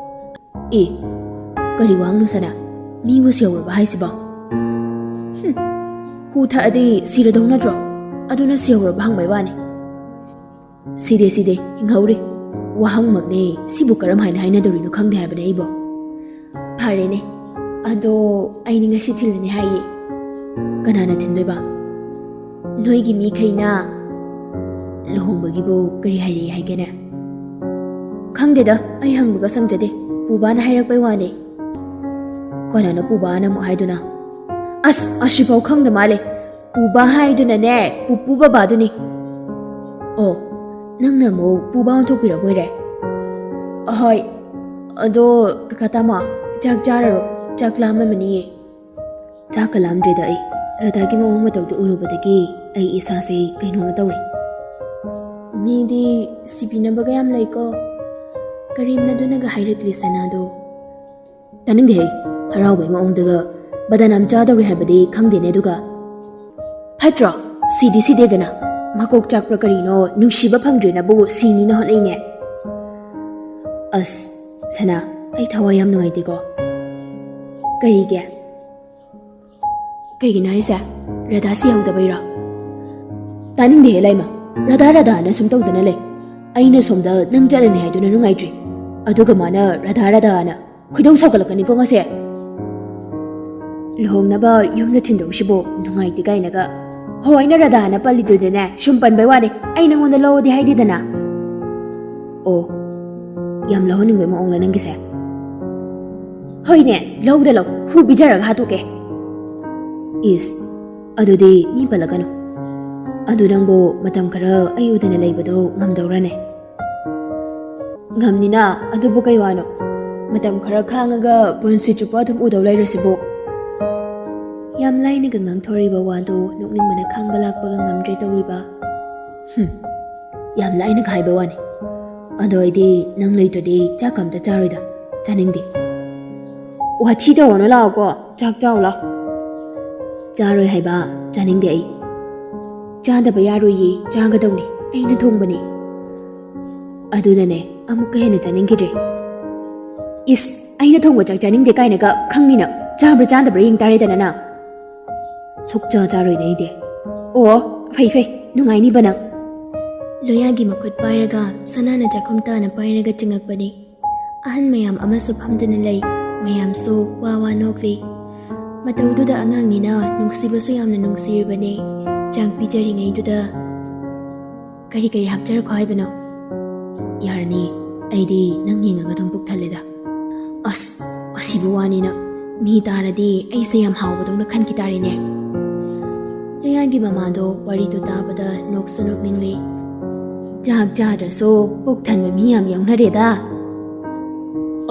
"ꯑꯦ, ꯀꯔꯤ ꯋꯥꯍꯪꯅꯣ ꯁꯅꯥ? ꯃꯤꯕꯨ ꯁꯤ ꯍꯧꯔꯕ ꯍꯥꯏꯁꯤꯕꯣ?" "ꯍꯨꯝ, ꯍꯨ ꯊꯛꯑꯗꯤ ꯁꯤꯔꯗꯧ ꯅꯠꯇ꯭ꯔꯣ? ꯑꯗꯨꯅ ꯁꯤ ꯍꯧꯔꯕ ꯍꯪꯕꯩ ꯋꯥꯅꯤ꯫" "ꯁꯤꯗꯦ, ꯁꯤꯗꯦ, ꯍꯤꯡꯍꯧꯔꯤ꯫ ꯋꯥꯍꯪꯃꯛꯅꯦ, ꯁꯤꯕꯨ ꯀꯔꯝ ꯍꯥꯏꯅ ꯍꯥꯏꯅꯗꯧꯔꯤꯅꯣ ꯈꯪꯗꯦ ꯍꯥꯏꯕꯅꯦ ꯑꯩꯕꯣ꯫" "ꯐꯔꯦꯅꯦ, ꯑꯗꯣ ꯑꯩꯗꯤ ꯉꯁꯤ ꯊꯤꯜꯂꯅꯤ ꯍꯥꯏꯌꯦ꯫" "ꯀꯅꯥꯅ ꯊꯤꯟꯗꯣꯏꯕ?" "ꯅꯣꯏꯒꯤ ꯃꯤꯈꯩꯅ꯫ ꯂꯨꯍꯣꯡꯕꯒꯤꯕꯨ ꯀꯔꯤ ꯍꯥꯏꯔꯛꯏ ꯍꯥꯏꯒꯦꯅꯦ?" "ꯈꯪꯗꯦꯗ, ꯑꯩ ꯍꯪꯕꯒ ꯁꯪꯖꯗꯦ꯫ ꯄꯨꯕꯥꯅ ꯍꯥꯏꯔꯛꯄꯩ ꯋꯥꯅꯦ꯫" "ꯀꯅꯥꯅꯣ ꯄꯨꯕꯥꯅ ꯑꯃꯨꯛ ꯍꯥꯏꯗꯨꯅ?" "ꯑꯁ, ꯑꯁꯤꯐꯥꯎ ꯈꯪꯗ ꯃꯥꯜꯂꯦ꯫ ꯄꯨꯕꯥ ꯍꯥꯏꯗꯨꯅꯅꯦ, ꯄꯨꯄꯨ ꯕꯕꯥꯗꯨꯅꯤ꯫" "ꯑꯣ, ꯅꯪꯅ ꯑꯃꯨꯛ ꯄꯨꯕ ꯑꯣꯟꯊꯣꯛꯄꯤꯔꯕꯣꯏꯔꯦ? ꯑꯍꯣꯏ, ꯑꯗꯣ ꯀꯀꯥ ꯇꯥꯃꯣ, ꯆꯥꯛ ꯆꯥꯔꯔꯣ, ꯆꯥꯛ ꯂꯥꯝꯃꯝꯃꯅꯤꯌꯦ꯫ ꯆꯥꯛꯀ ꯂꯥꯝꯗ꯭ꯔꯦꯗ ꯑꯩ꯫ ꯔꯙꯥꯒꯤ ꯃꯑꯣꯡ ꯃꯇꯧꯗꯨ ꯎꯔꯨꯕꯗꯒꯤ ꯑꯩ ꯏꯁꯥꯁꯦ ꯀꯩꯅꯣꯝꯃ ꯇꯧꯔꯦ꯫ ꯃꯤꯗꯤ ꯁꯤꯕꯤꯅꯕꯒ ꯌꯥꯝ ꯂꯩꯀꯣ꯫ ꯀꯔꯤꯝꯅꯗꯨꯅꯒ ꯍꯥꯏꯔꯛꯂꯤ ꯁꯅꯥꯗꯣ꯫ ꯇꯥꯅꯤꯡꯗꯦꯍꯦ, ꯍꯔꯥꯎꯕꯩ ꯃꯑꯣꯡꯗꯒ꯫ ꯕꯗꯅꯥꯝ ꯆꯥꯗꯧꯔꯤ ꯍꯥꯏꯕꯗꯤ ꯈꯪꯗꯦꯅꯦ ꯑꯗꯨꯒ꯫ ꯐꯠꯇ꯭ꯔꯣ? ꯁꯤꯗꯤ ꯁꯤꯗꯦꯗꯅ꯫ ꯃꯀꯣꯛ ꯆꯥꯛꯄ꯭ꯔꯥ ꯀꯔꯤꯅꯣ, ꯅꯨꯡꯁꯤꯕ ꯐꯪꯗ꯭ꯔꯦꯅꯕꯨ ꯁꯤꯅꯤꯅ ꯍꯣꯠꯅꯩꯅꯦ꯫ ꯑꯁ, ꯁꯅꯥ, ꯑꯩ ꯊꯋꯥꯏ ꯌꯥꯝ ꯅꯨꯡꯉꯥꯏꯇꯦꯀꯣ꯫ ꯀꯔꯤꯒꯤ? ꯀꯩꯒꯤꯅꯣ ꯍꯥꯏꯁꯦ? ꯔꯙꯥ ꯁꯤꯍꯧꯗꯕꯩꯔꯣ? ꯇꯥꯅꯤꯡꯗꯦꯍꯦ ꯂꯥꯏꯃ, ꯔꯙꯥ ꯔꯙꯥꯅ ꯁꯨꯝ ꯇꯧꯗꯅ ꯂꯩ꯫ ꯑꯩꯅ ꯁꯣꯝꯗ ꯅꯪ ꯆꯠꯂꯅꯤ ꯍꯥꯏꯗꯨꯅ ꯅꯨꯡꯉꯥꯏꯇ꯭ꯔꯤ, ꯑꯗꯨꯒ ꯃꯥꯅ ꯔꯙꯥ ꯔꯙꯥꯅ꯫ ꯈꯣꯏꯗꯧ ꯁꯥꯎꯒꯠꯂꯛꯀꯅꯤꯀꯣ ꯉꯁꯤ꯫ ꯂꯨꯍꯣꯡꯅꯕ ꯌꯨꯝꯗ ꯊꯤꯟꯗꯣꯛꯏꯁꯤꯕꯨ ꯅꯨꯡꯉꯥꯏꯇꯦ ꯀꯥꯏꯅꯒ꯫ ꯍꯣ, ꯑꯩꯅ ꯔꯙꯥꯅ ꯄꯜꯂꯤꯗꯨꯗꯤꯅꯦ, ꯁꯨꯝ ꯄꯟꯕꯩ ꯋꯥꯅꯤ, ꯑꯩ ꯅꯪꯉꯣꯟꯗ ꯂꯧꯑꯣꯗꯤ ꯍꯥꯏꯗꯦꯗꯅ꯫ ꯑꯣ, ꯌꯥꯝ ꯂꯧꯍꯟꯅꯤꯡꯕꯩ ꯃꯑꯣꯡꯂ ꯅꯪꯒꯤꯁꯦ? ꯍꯣꯏꯅꯦ, ꯂꯧꯗ ꯂꯧ, ꯍꯨ ꯄꯤꯖꯔꯒ ꯍꯥꯠꯇꯣꯛꯀꯦ꯫ ꯏꯁ, ꯑꯗꯨꯗꯤ ꯃꯤ ꯄꯜꯂꯛꯀꯅꯨ꯫ ꯑꯗꯨ ꯅꯪꯕꯨ ꯃꯇꯝ ꯈꯔ ꯑꯩ ꯎꯗꯅ ꯂꯩꯕꯗꯣ ꯉꯝꯗꯧꯔꯅꯦ? ꯉꯝꯅꯤꯅ, ꯑꯗꯨꯕꯨ ꯀꯩ ꯋꯥꯅꯣ? ꯃꯇꯝ ꯈꯔ ꯈꯥꯡꯉꯒ ꯄꯨꯟꯁꯤ ꯆꯨꯞꯄ ꯑꯗꯨꯝ ꯎꯗꯧ ꯂꯩꯔꯁꯤꯕꯨ꯫ ꯌꯥꯝ ꯂꯥꯏꯅꯒ ꯉꯥꯡꯊꯣꯔꯛꯏꯕ ꯋꯥꯗꯣ ꯅꯣꯛꯅꯤꯡꯕꯅ ꯈꯥꯡꯕ ꯂꯥꯛꯄꯒ ꯉꯝꯗ꯭ꯔꯦ ꯇꯧꯔꯤꯕ꯫ ꯍꯨꯝ, ꯌꯥꯝ ꯂꯥꯏꯅꯒ ꯍꯥꯏꯕ ꯋꯥꯅꯤ꯫ ꯑꯗꯣ ꯑꯩꯗꯤ ꯅꯪ ꯂꯩꯇ꯭ꯔꯗꯤ ꯆꯥꯛ ꯑꯝꯇ ꯆꯥꯔꯣꯏꯗ, ꯆꯥꯅꯤꯡꯗꯦ꯫ ꯋꯥꯊꯤ ꯇꯧꯔꯅꯨ, ꯂꯥꯛꯑꯣꯀꯣ, ꯆꯥꯛ ꯆꯥꯎ ꯂꯥꯎ꯫ ꯆꯥꯔꯣꯏ ꯍꯥꯏꯕ, ꯆꯥꯅꯤꯡꯗꯦ ꯑꯩ꯫ ꯆꯥꯗꯕ ꯌꯥꯔꯣꯏꯌꯦ, ꯆꯥꯒꯗꯧꯅꯦ, ꯑꯩꯅ ꯊꯣꯡꯕꯅꯦ꯫ ꯑꯗꯨꯅꯅꯦ, ꯑꯃꯨꯛꯀ ꯍꯦꯟꯅ ꯆꯥꯅꯤꯡꯈꯤꯗ꯭ꯔꯦ꯫ ꯏꯁ, ꯑꯩꯅ ꯊꯣꯡꯕ ꯆꯥꯛ ꯆꯥꯅꯤꯡꯗꯦ ꯀꯥꯏꯅꯒ ꯈꯪꯅꯤꯅ ꯆꯥꯕ꯭ꯔꯥ ꯆꯥꯗꯕ꯭ꯔꯥ ꯌꯦꯡ ꯇꯥꯔꯦꯗꯅ ꯅꯪ꯫ ꯁꯨꯛꯆꯥ ꯆꯥꯔꯣꯏꯅꯦ ꯑꯩꯗꯤ꯫ ꯑꯣ, ꯐꯩ ꯐꯩ, ꯅꯨꯡꯉꯥꯏꯅꯤꯕ ꯅꯪ꯫ ꯂꯣꯌꯥꯒꯤ ꯃꯈꯨꯠ ꯄꯥꯏꯔꯒ ꯁꯅꯥꯅ ꯆꯥꯛꯈꯨꯝ ꯇꯥꯅ ꯄꯥꯏꯔꯒ ꯆꯪꯉꯛꯄꯅꯤ꯫ ꯑꯍꯟ ꯃꯌꯥꯝ ꯑꯃꯁꯨ ꯐꯝꯗꯨꯅ ꯂꯩ꯫ ꯃꯌꯥꯝꯁꯨ ꯋꯥ ꯋꯥ ꯅꯣꯛꯂꯤ꯫ ꯃꯇꯧꯗꯨꯗ ꯑꯉꯥꯡꯅꯤꯅ ꯅꯨꯡꯁꯤꯕꯁꯨ ꯌꯥꯝꯅ ꯅꯨꯡꯁꯤꯔꯤꯕꯅꯤ꯫ ꯆꯥꯛ ꯄꯤꯖꯔꯤꯉꯩꯗꯨꯗ ꯀꯔꯤ ꯀꯔꯤ ꯍꯥꯞꯆꯔꯛꯈꯣ ꯍꯥꯏꯕꯅꯣ? ꯌꯥꯔꯅꯤ, ꯑꯩꯗꯤ ꯅꯪ ꯌꯦꯡꯉꯒ ꯑꯗꯨꯝ ꯄꯨꯛ ꯊꯜꯂꯦꯗ꯫ ꯑꯁ, ꯑꯁꯤꯕ ꯋꯥꯅꯤꯅ꯫ ꯃꯤ ꯇꯥꯔꯗꯤ ꯑꯩꯁꯦ ꯌꯥꯝ ꯍꯥꯎꯕꯗꯧꯅ ꯈꯟꯈꯤ ꯇꯥꯔꯦꯅꯦ꯫ ꯂꯣꯌꯥꯒꯤ ꯃꯃꯥꯗꯣ ꯋꯥꯔꯤꯗꯨ ꯇꯥꯕꯗ ꯅꯣꯛꯁꯨ ꯅꯣꯛꯅꯤꯡꯂꯤ꯫ ꯆꯥꯛ ꯆꯥꯗ꯭ꯔꯁꯨ ꯄꯨꯛ ꯊꯟꯕ ꯃꯤ ꯌꯥꯝ ꯌꯥꯎꯅꯔꯦꯗ꯫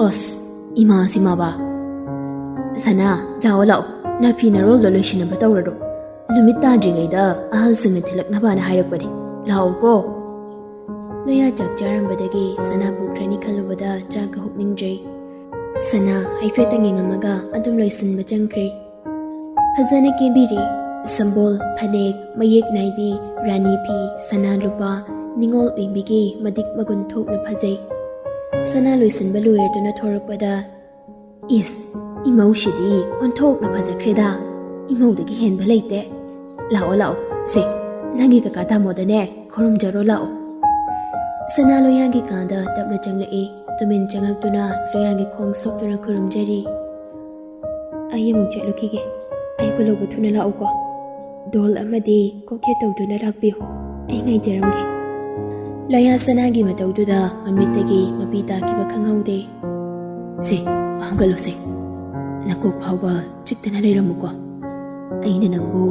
ꯑꯁ, ꯏꯃꯥ ꯁꯤꯃꯕ꯫ ꯁꯅꯥ, ꯂꯥꯛꯑꯣ ꯂꯥꯛꯑꯣ, ꯅꯐꯤ ꯅꯔꯣꯜꯗꯣ ꯂꯣꯏꯁꯤꯟꯅꯕ ꯇꯧꯔꯔꯣ꯫ ꯅꯨꯃꯤꯠ ꯇꯥꯗ꯭ꯔꯤꯉꯩꯗ ꯑꯍꯜꯁꯤꯡꯅ ꯊꯤꯜꯂꯛꯅꯕꯅ ꯍꯥꯏꯔꯛꯄꯅꯦ꯫ ꯂꯥꯛꯑꯣꯀꯣ꯫ ꯂꯣꯌꯥ ꯆꯥꯛ ꯆꯥꯔꯝꯕꯗꯒꯤ ꯁꯅꯥ ꯄꯨꯈ꯭ꯔꯅꯤ ꯈꯜꯂꯨꯕꯗ ꯆꯥꯛꯀ ꯍꯨꯛꯅꯤꯡꯗ꯭ꯔꯦ꯫ ꯁꯅꯥ ꯍꯥꯏꯐꯦꯠꯇꯪ ꯌꯦꯡꯉꯝꯃꯒ ꯑꯗꯨꯝ ꯂꯣꯏꯁꯤꯟꯕ ꯆꯪꯈ꯭ꯔꯦ꯫ ꯐꯖꯅ ꯀꯦꯕꯤꯔꯦ꯫ ꯁꯝꯕꯣꯜ, ꯐꯅꯦꯛ, ꯃꯌꯦꯛ ꯅꯥꯏꯕꯤ, ꯔꯥꯅꯤ ꯐꯤ, ꯁꯅꯥ ꯂꯨꯄꯥ, ꯅꯤꯉꯣꯜ ꯑꯣꯏꯕꯤꯒꯤ ꯃꯇꯤꯛ ꯃꯒꯨꯟ ꯊꯣꯛꯅ ꯐꯖꯩ꯫ ꯁꯅꯥ ꯂꯣꯏꯁꯤꯟꯕ ꯂꯣꯏꯔꯗꯨꯅ ꯊꯣꯔꯛꯄꯗ, "ꯏꯁ, ꯏꯃꯧꯁꯤꯗꯤ ꯑꯣꯟꯊꯣꯛꯅ ꯐꯖꯈ꯭ꯔꯦꯗ꯫ ꯏꯃꯧꯗꯒꯤ ꯍꯦꯟꯕ ꯂꯩꯇꯦ꯫ ꯂꯥꯛꯑꯣ, ꯂꯥꯛꯑꯣ꯫ ꯁꯦ, ꯅꯪꯒꯤ ꯀꯀꯥ ꯇꯥꯃꯣꯗꯅꯦ ꯈꯨꯔꯨꯝꯖꯔꯣ ꯂꯥꯛꯑꯣ꯫" ꯁꯅꯥ ꯂꯣꯌꯥꯒꯤ ꯀꯥꯗ ꯇꯞꯅ ꯆꯪꯂꯛꯏ꯫ ꯇꯨꯃꯤꯟ ꯆꯪꯉꯛꯇꯨꯅ ꯂꯣꯌꯥꯒꯤ ꯈꯣꯡ ꯁꯣꯛꯇꯨꯅ ꯈꯨꯔꯨꯝꯖꯔꯤ꯫ "ꯑꯩ ꯑꯃꯨꯛ ꯆꯠꯂꯨꯈꯤꯒꯦ꯫ ꯑꯩꯕꯨ ꯂꯧꯕ ꯊꯨꯅ ꯂꯥꯛꯎꯀꯣ꯫ ꯗꯣꯜ ꯑꯃꯗꯤ ꯀꯣꯀꯦꯠ ꯇꯧꯗꯨꯅ ꯂꯥꯛꯄꯤꯌꯨ꯫ ꯑꯩ ꯉꯥꯏꯖꯔꯝꯒꯦ꯫" ꯂꯣꯌꯥ ꯁꯅꯥꯒꯤ ꯃꯇꯧꯗꯨꯗ ꯃꯃꯤꯠꯇꯒꯤ ꯃꯄꯤ ꯇꯥꯈꯤꯕ ꯈꯪꯍꯧꯗꯦ꯫ "ꯁꯦ, ꯍꯧꯒꯠꯂꯣꯁꯦ꯫ ꯅꯀꯣꯛ ꯐꯥꯎꯕ ꯆꯤꯛꯇꯅ ꯂꯩꯔꯝꯃꯨꯀꯣ꯫ ꯑꯩꯅ ꯅꯪꯕꯨ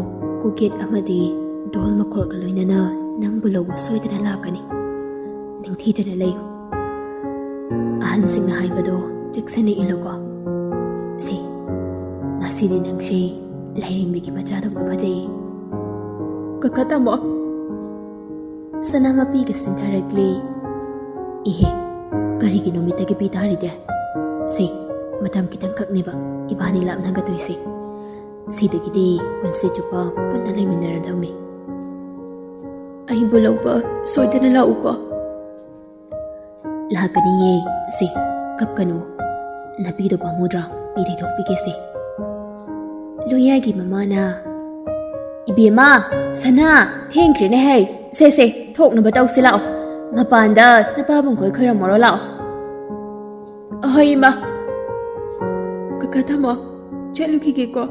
ꯀꯣꯀꯦꯠ ꯑꯃꯗꯤ ꯗꯣꯜ ꯃꯈꯣꯜꯒ ꯂꯣꯏꯅꯅ ꯅꯪꯕꯨ ꯂꯧꯕ ꯁꯣꯏꯗꯅ ꯂꯥꯛꯀꯅꯤ꯫ ꯅꯤꯡꯊꯤꯖꯅ ꯂꯩꯌꯨ꯫ ꯑꯍꯟꯁꯤꯡꯅ ꯍꯥꯏꯕꯗꯣ ꯆꯦꯛꯁꯤꯟꯅ ꯏꯜꯂꯨꯀꯣ꯫ ꯁꯦ, ꯉꯁꯤꯗꯤ ꯅꯪꯁꯦ ꯂꯥꯏꯔꯦꯝꯕꯤꯒꯤ ꯃꯆꯥꯗꯧꯅ ꯐꯖꯩꯌꯦ꯫" "ꯀꯀꯥ ꯇꯥꯃꯣ꯫" ꯁꯅꯥ ꯃꯄꯤꯒ ꯁꯤꯟꯊꯔꯛꯂꯤ꯫ "ꯏꯍꯦ, ꯀꯔꯤꯒꯤ ꯅꯨꯃꯤꯠꯇꯒꯤ ꯄꯤ ꯇꯥꯔꯤꯒꯦ? ꯁꯦ, ꯃꯇꯝ ꯈꯤꯇꯪꯈꯛꯅꯦꯕ ꯏꯕꯥꯅꯤ ꯂꯥꯞꯅꯒꯗꯣꯏꯁꯦ꯫ ꯁꯤꯗꯒꯤꯗꯤ ꯄꯨꯟꯁꯤ ꯆꯨꯞꯄ ꯄꯨꯟꯅ ꯂꯩꯃꯤꯟꯅꯔꯗꯧꯅꯤ꯫" "ꯑꯩꯕꯨ ꯂꯧꯕ ꯁꯣꯏꯗꯅ ꯂꯥꯛꯎꯀꯣ꯫" "ꯂꯥꯛꯀꯅꯤꯌꯦ꯫ ꯁꯦ, ꯀꯞꯀꯅꯨ꯫ ꯅꯄꯤꯗꯣ ꯄꯥꯝꯃꯨꯗ꯭ꯔꯥ? ꯄꯤ ꯇꯩꯊꯣꯛꯄꯤꯒꯦꯁꯦ꯫" ꯂꯣꯌꯥꯒꯤ ꯃꯃꯥꯅ, "ꯏꯕꯦꯝꯃ, ꯁꯅꯥ, ꯊꯦꯡꯈ꯭ꯔꯦꯅꯦ ꯍꯦ꯫ ꯁꯦ, ꯁꯦ, ꯊꯣꯛꯅꯕ ꯇꯧꯁꯤ ꯂꯥꯛꯑꯣ꯫ ꯃꯄꯥꯟꯗ ꯅꯄꯥꯕꯨꯡ ꯈꯣꯏ ꯈꯣꯏꯔꯝꯃꯨꯔꯣ ꯂꯥꯛꯑꯣ꯫" "ꯑꯍꯣꯏ ꯏꯃꯥ꯫ ꯀꯀꯥ ꯇꯥꯃꯣ, ꯆꯠꯂꯨꯈꯤꯒꯦꯀꯣ꯫"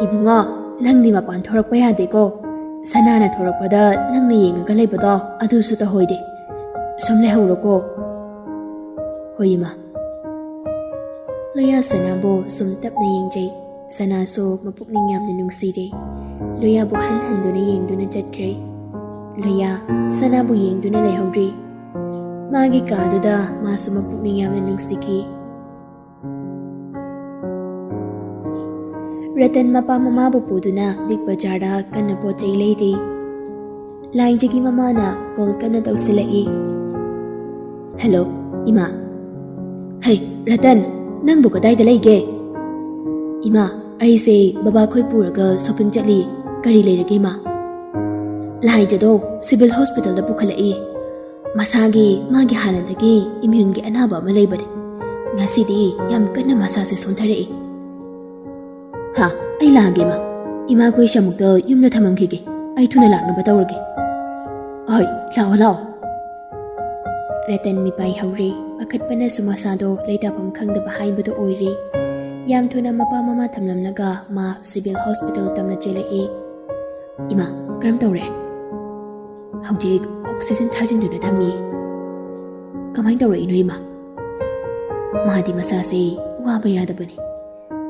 "ꯏꯕꯨꯡꯉꯣ, ꯅꯪꯗꯤ ꯃꯄꯥꯟ ꯊꯣꯔꯛꯄ ꯌꯥꯗꯦꯀꯣ꯫ ꯁꯅꯥꯅ ꯊꯣꯔꯛꯄꯗ ꯅꯪꯅ ꯌꯦꯡꯉꯒ ꯂꯩꯕꯗꯣ ꯑꯗꯨꯁꯨ ꯇꯧꯍꯣꯏꯗꯦ꯫ ꯁꯨꯝ ꯂꯩꯍꯧꯔꯣꯀꯣ꯫" "ꯍꯣꯏ ꯏꯃꯥ꯫" ꯂꯣꯌꯥ ꯁꯅꯥꯕꯨ ꯁꯨꯝ ꯇꯞꯅ ꯌꯦꯡꯖꯩ꯫ ꯁꯅꯥꯁꯨ ꯃꯄꯨꯛꯅꯤꯡ ꯌꯥꯝꯅ ꯅꯨꯡꯁꯤꯔꯦ꯫ ꯂꯣꯌꯥꯕꯨ ꯍꯟ ꯍꯟꯗꯨꯅ ꯌꯦꯡꯗꯨꯅ ꯆꯠꯈ꯭ꯔꯦ꯫ ꯂꯩꯌꯥ ꯁꯅꯥꯕꯨ ꯌꯦꯡꯗꯨꯅ ꯂꯩꯍꯧꯔꯤ꯫ ꯃꯥꯒꯤ ꯀꯥꯗꯨꯗ ꯃꯥꯁꯨ ꯃꯄꯨꯛꯅꯤꯡ ꯌꯥꯝꯅ ꯅꯨꯡꯁꯤꯈꯤ꯫ ꯔꯇꯟ ꯃꯄꯥ ꯃꯃꯥꯕꯨ ꯄꯨꯗꯨꯅ ꯕꯤꯒ ꯕꯖꯥꯔꯗ ꯀꯟꯅ ꯄꯣꯠ ꯆꯩ ꯂꯩꯔꯤ꯫ ꯂꯥꯏꯖꯒꯤ ꯃꯃꯥꯅ ꯀꯣꯜ ꯀꯟꯅ ꯇꯧꯁꯤꯜꯂꯛꯏ꯫ "ꯍꯦꯜꯂꯣ, ꯏꯃꯥ꯫ ꯍꯩ, ꯔꯇꯟ, ꯅꯪꯕꯨ ꯀꯗꯥꯏꯗ ꯂꯩꯒꯦ?" "ꯏꯃꯥ, ꯑꯩꯁꯦ ꯕꯕꯥꯈꯣꯏ ꯄꯨꯔꯒ ꯁꯣꯄꯤꯡ ꯆꯠꯂꯤ꯫ ꯀꯔꯤ ꯂꯩꯔꯒꯦ, ꯏꯃꯥ?" "ꯂꯥꯏꯖꯗꯣ ꯁꯤꯚꯤꯜ ꯍꯣꯁꯄꯤꯇꯥꯜꯗ ꯄꯨꯈꯠꯂꯛꯏ꯫ ꯃꯁꯥꯒꯤ, ꯃꯥꯒꯤ ꯍꯥꯟꯅꯗꯒꯤ ꯏꯃ꯭ꯌꯨꯟꯒꯤ ꯑꯅꯥꯕ ꯑꯃ ꯂꯩꯕꯅꯤ꯫ ꯉꯁꯤꯗꯤ ꯌꯥꯝ ꯀꯟꯅ ꯃꯁꯥꯁꯦ ꯁꯣꯟꯊꯔꯛꯏ꯫" "ꯍꯥ, ꯑꯩ ꯂꯥꯛꯑꯒꯦ, ꯏꯃꯥ꯫ ꯏꯃꯥꯈꯣꯏꯁꯦ ꯑꯃꯨꯛꯇ ꯌꯨꯝꯗ ꯊꯝꯃꯝꯈꯤꯒꯦ꯫ ꯑꯩ ꯊꯨꯅ ꯂꯥꯛꯅꯕ ꯇꯧꯔꯒꯦ꯫" "ꯍꯣꯏ, ꯂꯥꯛꯑꯣ, ꯂꯥꯛꯑꯣ꯫" ꯔꯇꯟ ꯃꯤꯄꯥꯏ ꯍꯧꯔꯦ꯫ ꯄꯥꯈꯠꯄꯅꯁꯨ ꯃꯁꯥꯗꯣ ꯂꯩꯇꯥꯐꯝ ꯈꯪꯗꯕ ꯍꯥꯏꯕꯗꯨ ꯑꯣꯏꯔꯦ꯫ ꯌꯥꯝ ꯊꯨꯅ ꯃꯄꯥ ꯃꯃꯥ ꯊꯝꯂꯝꯂꯒ ꯃꯥ ꯁꯤꯚꯤꯜ ꯍꯣꯁꯄꯤꯇꯥꯜ ꯇꯝꯅ ꯆꯦꯜꯂꯛꯏ꯫ "ꯏꯃꯥ, ꯀꯔꯝ ꯇꯧꯔꯦ?" "ꯍꯧꯖꯤꯛ ꯑꯣꯛꯁꯤꯖꯦꯟ ꯊꯥꯖꯤꯟꯗꯨꯅ ꯊꯝꯃꯤ꯫" "ꯀꯃꯥꯏꯅ ꯇꯧꯔꯛꯏꯅꯣ, ꯏꯃꯥ?" "ꯃꯥꯗꯤ ꯃꯁꯥꯁꯦ ꯋꯥꯕ ꯌꯥꯗꯕꯅꯤ꯫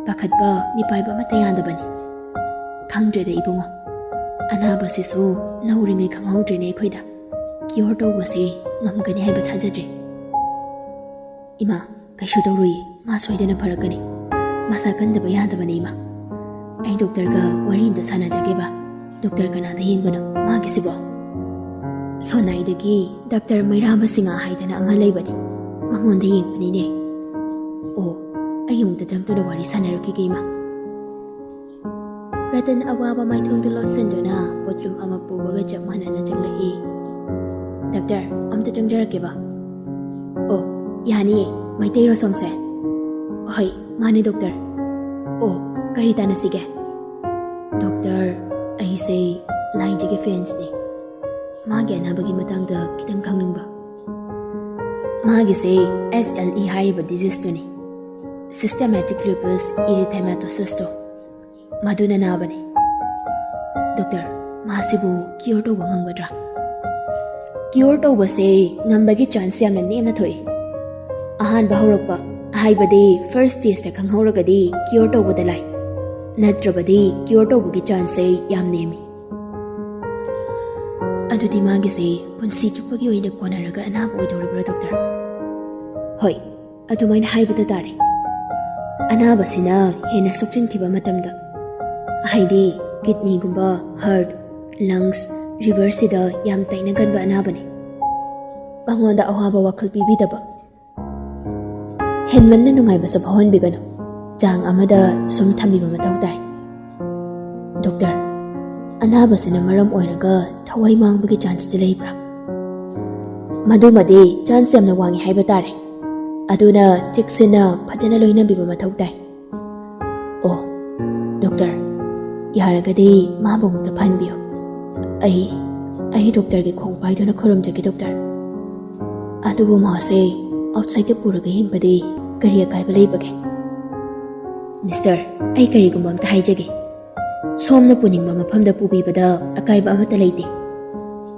ꯄꯥꯈꯠꯄ, ꯃꯤꯄꯥꯏꯕ ꯑꯃꯠꯇ ꯌꯥꯗꯕꯅꯤ꯫ ꯈꯪꯗ꯭ꯔꯦꯗ ꯏꯕꯨꯡꯉꯣ, ꯑꯅꯥꯕꯁꯤꯁꯨ ꯅꯧꯔꯤꯉꯩ ꯈꯪꯍꯧꯗ꯭ꯔꯦꯅꯦ ꯑꯩꯈꯣꯏꯗ꯫ ꯀ꯭ꯌꯣꯔ ꯇꯧꯕꯁꯦ ꯉꯝꯒꯅꯤ ꯍꯥꯏꯕ ꯊꯥꯖꯗ꯭ꯔꯦ꯫" "ꯏꯃꯥ, ꯀꯩꯁꯨ ꯇꯧꯔꯣꯏꯌꯦ, ꯃꯥ ꯁꯣꯏꯗꯅ ꯐꯔꯛꯀꯅꯤ꯫ ꯃꯁꯥ ꯀꯟꯗꯕ ꯌꯥꯗꯕꯅꯦ, ꯏꯃꯥ꯫ ꯑꯩ ꯗꯣꯛꯇꯔꯒ ꯋꯥꯔꯤ ꯑꯝꯇ ꯁꯥꯟꯅꯖꯒꯦꯕ꯫ ꯗꯣꯛꯇꯔ ꯀꯅꯥꯗ ꯌꯦꯡꯕꯅꯣ ꯃꯥꯒꯤꯁꯤꯕꯣ?" "ꯁꯣꯅꯥꯏꯗꯒꯤ ꯗꯥꯛꯇꯔ ꯃꯩꯔꯥꯕ ꯁꯤꯡꯍ ꯍꯥꯏꯗꯅ ꯑꯃ ꯂꯩꯕꯅꯦ, ꯃꯉꯣꯟꯗ ꯌꯦꯡꯕꯅꯤꯅꯦ꯫" "ꯑꯣ, ꯑꯩ ꯑꯃꯨꯛꯇ ꯆꯪꯗꯨꯅ ꯋꯥꯔꯤ ꯁꯥꯟꯅꯔꯨꯈꯤꯒꯦ, ꯏꯃꯥ꯫" ꯔꯇꯟ ꯑꯋꯥꯕ ꯃꯥꯏꯊꯣꯡꯗꯨ ꯂꯣꯠꯁꯤꯟꯗꯨꯅ ꯄꯣꯠꯂꯨꯝ ꯑꯃ ꯄꯨꯕꯒ ꯆꯞ ꯃꯥꯟꯅꯅ ꯆꯪꯂꯛꯏ꯫ "ꯗꯥꯛꯇꯔ, ꯑꯝꯇ ꯆꯪꯖꯔꯛꯀꯦꯕ꯫" "ꯑꯣ, ꯌꯥꯅꯤꯌꯦ, ꯃꯩꯇꯩꯔꯣ ꯁꯣꯝꯁꯦ?" "ꯍꯣꯏ, ꯃꯥꯅꯦ ꯗꯣꯛꯇꯔ꯫" "ꯑꯣ, ꯀꯔꯤ ꯇꯥꯟꯅꯁꯤꯒꯦ?" "ꯗꯣꯛꯇꯔ, ꯑꯩꯁꯦ ꯂꯥꯏꯖꯒꯤ ꯐꯦꯟꯁꯅꯤ꯫ ꯃꯥꯒꯤ ꯑꯅꯥꯕꯒꯤ ꯃꯇꯥꯡꯗ ꯈꯤꯇꯪ ꯈꯪꯅꯤꯡꯕ꯫" "ꯃꯥꯒꯤꯁꯦ ꯑꯦꯁ ꯑꯦꯜ ꯏ ꯍꯥꯏꯔꯤꯕ ꯗꯤꯖꯤꯁꯇꯨꯅꯤ, ꯁꯤꯁꯇꯦꯃꯦꯇꯤꯛ ꯂꯨꯄꯁ ꯏꯔꯤꯊꯦꯃꯥꯇꯣꯁꯤꯁꯇꯣ꯫ ꯃꯗꯨꯅ ꯅꯥꯕꯅꯤ꯫" "ꯗꯣꯛꯇꯔ, ꯃꯥꯁꯤꯕꯨ ꯀ꯭ꯌꯣꯔ ꯇꯧꯕ ꯉꯝꯒꯗ꯭ꯔꯥ?" "ꯀ꯭ꯌꯣꯔ ꯇꯧꯕꯁꯦ ꯉꯝꯕꯒꯤ ꯆꯥꯟꯁ ꯌꯥꯝꯅ ꯅꯦꯝꯅ ꯊꯣꯛꯏ꯫ ꯑꯍꯥꯟꯕ ꯍꯧꯔꯛꯄ, ꯍꯥꯏꯕꯗꯤ ꯐꯥꯔꯁ ꯁ꯭ꯇꯦꯖꯇ ꯈꯪꯍꯧꯔꯒꯗꯤ ꯀ꯭ꯌꯣꯔ ꯇꯧꯕꯗ ꯂꯥꯏ, ꯅꯠꯇ꯭ꯔꯕꯗꯤ ꯀ꯭ꯌꯣꯔ ꯇꯧꯕꯒꯤ ꯆꯥꯟꯁꯁꯦ ꯌꯥꯝ ꯅꯦꯝꯃꯤ꯫" ꯑꯗꯨꯗꯤ ꯃꯥꯒꯤꯁꯦ ꯄꯨꯟꯁꯤ ꯆꯨꯞꯄꯒꯤ ꯑꯣꯏꯅ ꯀꯣꯟꯅꯔꯒ ꯑꯅꯥꯕ ꯑꯣꯏꯗꯧꯔꯤꯕ꯭ꯔꯥ, ꯗꯣꯛꯇꯔ? ꯍꯣꯏ, ꯑꯗꯨꯃꯥꯏꯅ ꯍꯥꯏꯕꯗ ꯇꯥꯔꯦ꯫ ꯑꯅꯥꯕꯁꯤꯅ ꯍꯦꯟꯅ ꯁꯣꯛꯆꯤꯟꯈꯤꯕ ꯃꯇꯝꯗ, ꯍꯥꯏꯗꯤ ꯀꯤꯗꯅꯤꯒꯨꯝꯕ, ꯍꯥꯔꯠ, ꯂꯪꯁ, ꯂꯤꯚꯔꯁꯤꯗ ꯌꯥꯝ ꯇꯩꯅꯒꯟꯕ ꯑꯅꯥꯕꯅꯤ꯫ ꯃꯉꯣꯟꯗ ꯑꯋꯥꯕ ꯋꯥꯈꯜ ꯄꯤꯕꯤꯗꯕ, ꯍꯦꯟꯃꯟꯅ ꯅꯨꯡꯉꯥꯏꯕꯁꯨ ꯐꯥꯎꯍꯟꯕꯤꯒꯅꯨ꯫ ꯆꯥꯡ ꯑꯃꯗ ꯁꯨꯝ ꯊꯝꯕꯤꯕ ꯃꯊꯧ ꯇꯥꯏ꯫ ꯗꯣꯛꯇꯔ, ꯑꯅꯥꯕꯁꯤꯅ ꯃꯔꯝ ꯑꯣꯏꯔꯒ ꯊꯋꯥꯏ ꯃꯥꯡꯕꯒꯤ ꯆꯥꯟꯁꯇꯤ ꯂꯩꯕ꯭ꯔꯥ? ꯃꯗꯨꯃꯗꯤ ꯆꯥꯟꯁ ꯌꯥꯝꯅ ꯋꯥꯡꯉꯤ ꯍꯥꯏꯕ ꯇꯥꯔꯦ꯫ ꯑꯗꯨꯅ ꯆꯦꯛꯁꯤꯟꯅ ꯐꯖꯅ ꯂꯣꯏꯅꯕꯤꯕ ꯃꯊꯧ ꯇꯥꯏ꯫ ꯑꯣ, ꯗꯣꯛꯇꯔ, ꯌꯥꯔꯒꯗꯤ ꯃꯥꯕꯨ ꯑꯃꯨꯛꯇ ꯐꯍꯟꯕꯤꯌꯨ꯫ ꯑꯩ, ꯑꯩ ꯗꯣꯛꯇꯔꯒꯤ ꯈꯣꯡ ꯄꯥꯏꯗꯨꯅ ꯈꯨꯔꯨꯝꯖꯒꯦ, ꯗꯣꯛꯇꯔ꯫ ꯑꯗꯨꯕꯨ ꯃꯥꯁꯦ ꯑꯥꯎꯠꯁꯥꯏꯗꯇ ꯄꯨꯔꯒ ꯌꯦꯡꯕꯗꯤ ꯀꯔꯤ ꯑꯀꯥꯏꯕ ꯂꯩꯕꯒꯦ? ꯃꯤꯁꯇꯔ, ꯑꯩ ꯀꯔꯤꯒꯨꯝꯕ ꯑꯝꯇ ꯍꯥꯏꯖꯒꯦ꯫ ꯁꯣꯝꯅ ꯄꯨꯅꯤꯡꯕ ꯃꯐꯝꯗ ꯄꯨꯕꯤꯕꯗ ꯑꯀꯥꯏꯕ ꯑꯃꯠꯇ ꯂꯩꯇꯦ꯫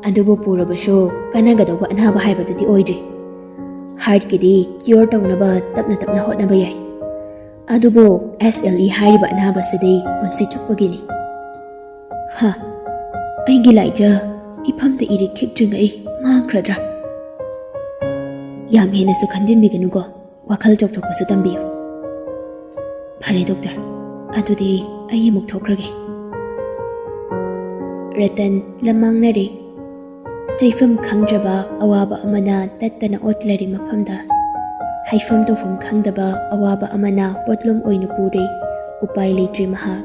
ꯑꯗꯨꯕꯨ ꯄꯨꯔꯕꯁꯨ ꯀꯥꯟꯅꯒꯗꯧꯕ ꯑꯅꯥꯕ ꯍꯥꯏꯕꯗꯨꯗꯤ ꯑꯣꯏꯗ꯭ꯔꯤ꯫ ꯍꯥꯔꯠꯀꯤꯗꯤ ꯀ꯭ꯌꯣꯔ ꯇꯧꯅꯕ ꯇꯞꯅ ꯇꯞꯅ ꯍꯣꯠꯅꯕ ꯌꯥꯏ꯫ ꯑꯗꯨꯕꯨ ꯑꯦꯁ ꯑꯦꯜ ꯏ ꯍꯥꯏꯔꯤꯕ ꯑꯅꯥꯕꯁꯤꯗꯤ ꯄꯨꯟꯁꯤ ꯆꯨꯞꯄꯒꯤꯅꯤ꯫ ꯍꯥ, ꯑꯩꯒꯤ ꯂꯥꯏꯖ ꯏꯐꯝꯗ ꯏꯔꯤꯛ ꯈꯤꯛꯇ꯭ꯔꯤꯉꯩ ꯃꯥꯡꯈ꯭ꯔꯗ꯭ꯔꯥ? ꯌꯥꯝ ꯍꯦꯟꯅꯁꯨ ꯈꯟꯖꯤꯟꯕꯤꯒꯅꯨꯀꯣ, ꯋꯥꯈꯜ ꯆꯥꯎꯊꯣꯛꯄꯁꯨ ꯇꯝꯕꯤꯌꯨ꯫ ꯐꯔꯦ ꯗꯣꯛꯇꯔ, ꯑꯗꯨꯗꯤ ꯑꯩ ꯑꯃꯨꯛ ꯊꯣꯛꯈ꯭ꯔꯒꯦ꯫ ꯔꯇꯟ ꯂꯝꯃꯥꯡꯅꯔꯦ꯫ ꯆꯩꯐꯝ ꯈꯪꯗ꯭ꯔꯕ ꯑꯋꯥꯕ ꯑꯃꯅ ꯇꯠꯇꯅ ꯑꯣꯠꯂꯔꯤ ꯃꯐꯝꯗ꯫ ꯍꯥꯏꯐꯝ ꯇꯧꯐꯝ ꯈꯪꯗꯕ ꯑꯋꯥꯕ ꯑꯃꯅ ꯄꯣꯠꯂꯨꯝ ꯑꯣꯏꯅ ꯄꯨꯔꯦ꯫ ꯎꯄꯥꯏ ꯂꯩꯇ꯭ꯔꯦ ꯃꯍꯥꯛ꯫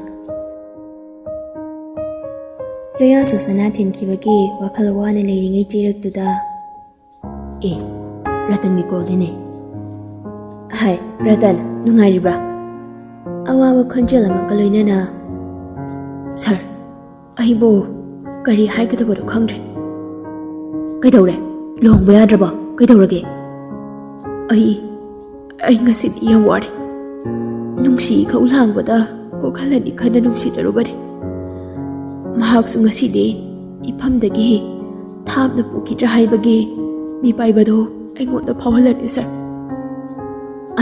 ꯂꯣꯌꯥ ꯁꯣꯁꯅꯥ ꯊꯤꯟꯈꯤꯕꯒꯤ ꯋꯥꯈꯜ ꯋꯥꯅ ꯂꯩꯔꯤꯉꯩ ꯆꯩꯔꯛꯇꯨꯗ, "ꯑꯦ, ꯔꯇꯟꯒꯤ ꯀꯣꯜꯗꯤꯅꯦ꯫ ꯍꯥꯏ, ꯔꯇꯟ, ꯅꯨꯡꯉꯥꯏꯔꯤꯕ꯭ꯔꯥ?" ꯑꯋꯥꯕ ꯈꯣꯟꯖꯦꯜ ꯑꯃꯒ ꯂꯣꯏꯅꯅ, "ꯁꯥꯔ, ꯑꯩꯕꯨ ꯀꯔꯤ ꯍꯥꯏꯒꯗꯕꯅꯣ ꯈꯪꯗ꯭ꯔꯦ꯫" "ꯀꯩꯗꯧꯔꯦ? ꯂꯨꯍꯣꯡꯕ ꯌꯥꯗ꯭ꯔꯕꯣ? ꯀꯩꯗꯧꯔꯒꯦ?" "ꯑꯩ, ꯑꯩ ꯉꯁꯤꯗꯤ ꯌꯥꯝ ꯋꯥꯔꯦ꯫ ꯅꯨꯡꯁꯤ ꯏꯈꯧ ꯂꯥꯡꯕꯗ ꯀꯣꯛꯍꯜꯂꯅꯤ ꯈꯟꯅ ꯅꯨꯡꯁꯤꯖꯔꯨꯕꯅꯦ꯫ ꯃꯍꯥꯛꯁꯨ ꯉꯁꯤꯗꯤ ꯏꯐꯝꯗꯒꯤ ꯊꯥꯞꯅ ꯄꯨꯈꯤꯗ꯭ꯔꯥ ꯍꯥꯏꯕꯒꯤ ꯃꯤꯄꯥꯏꯕꯗꯣ ꯑꯩꯉꯣꯟꯗ ꯐꯥꯎꯍꯜꯂꯅꯤ, ꯁꯥꯔ꯫"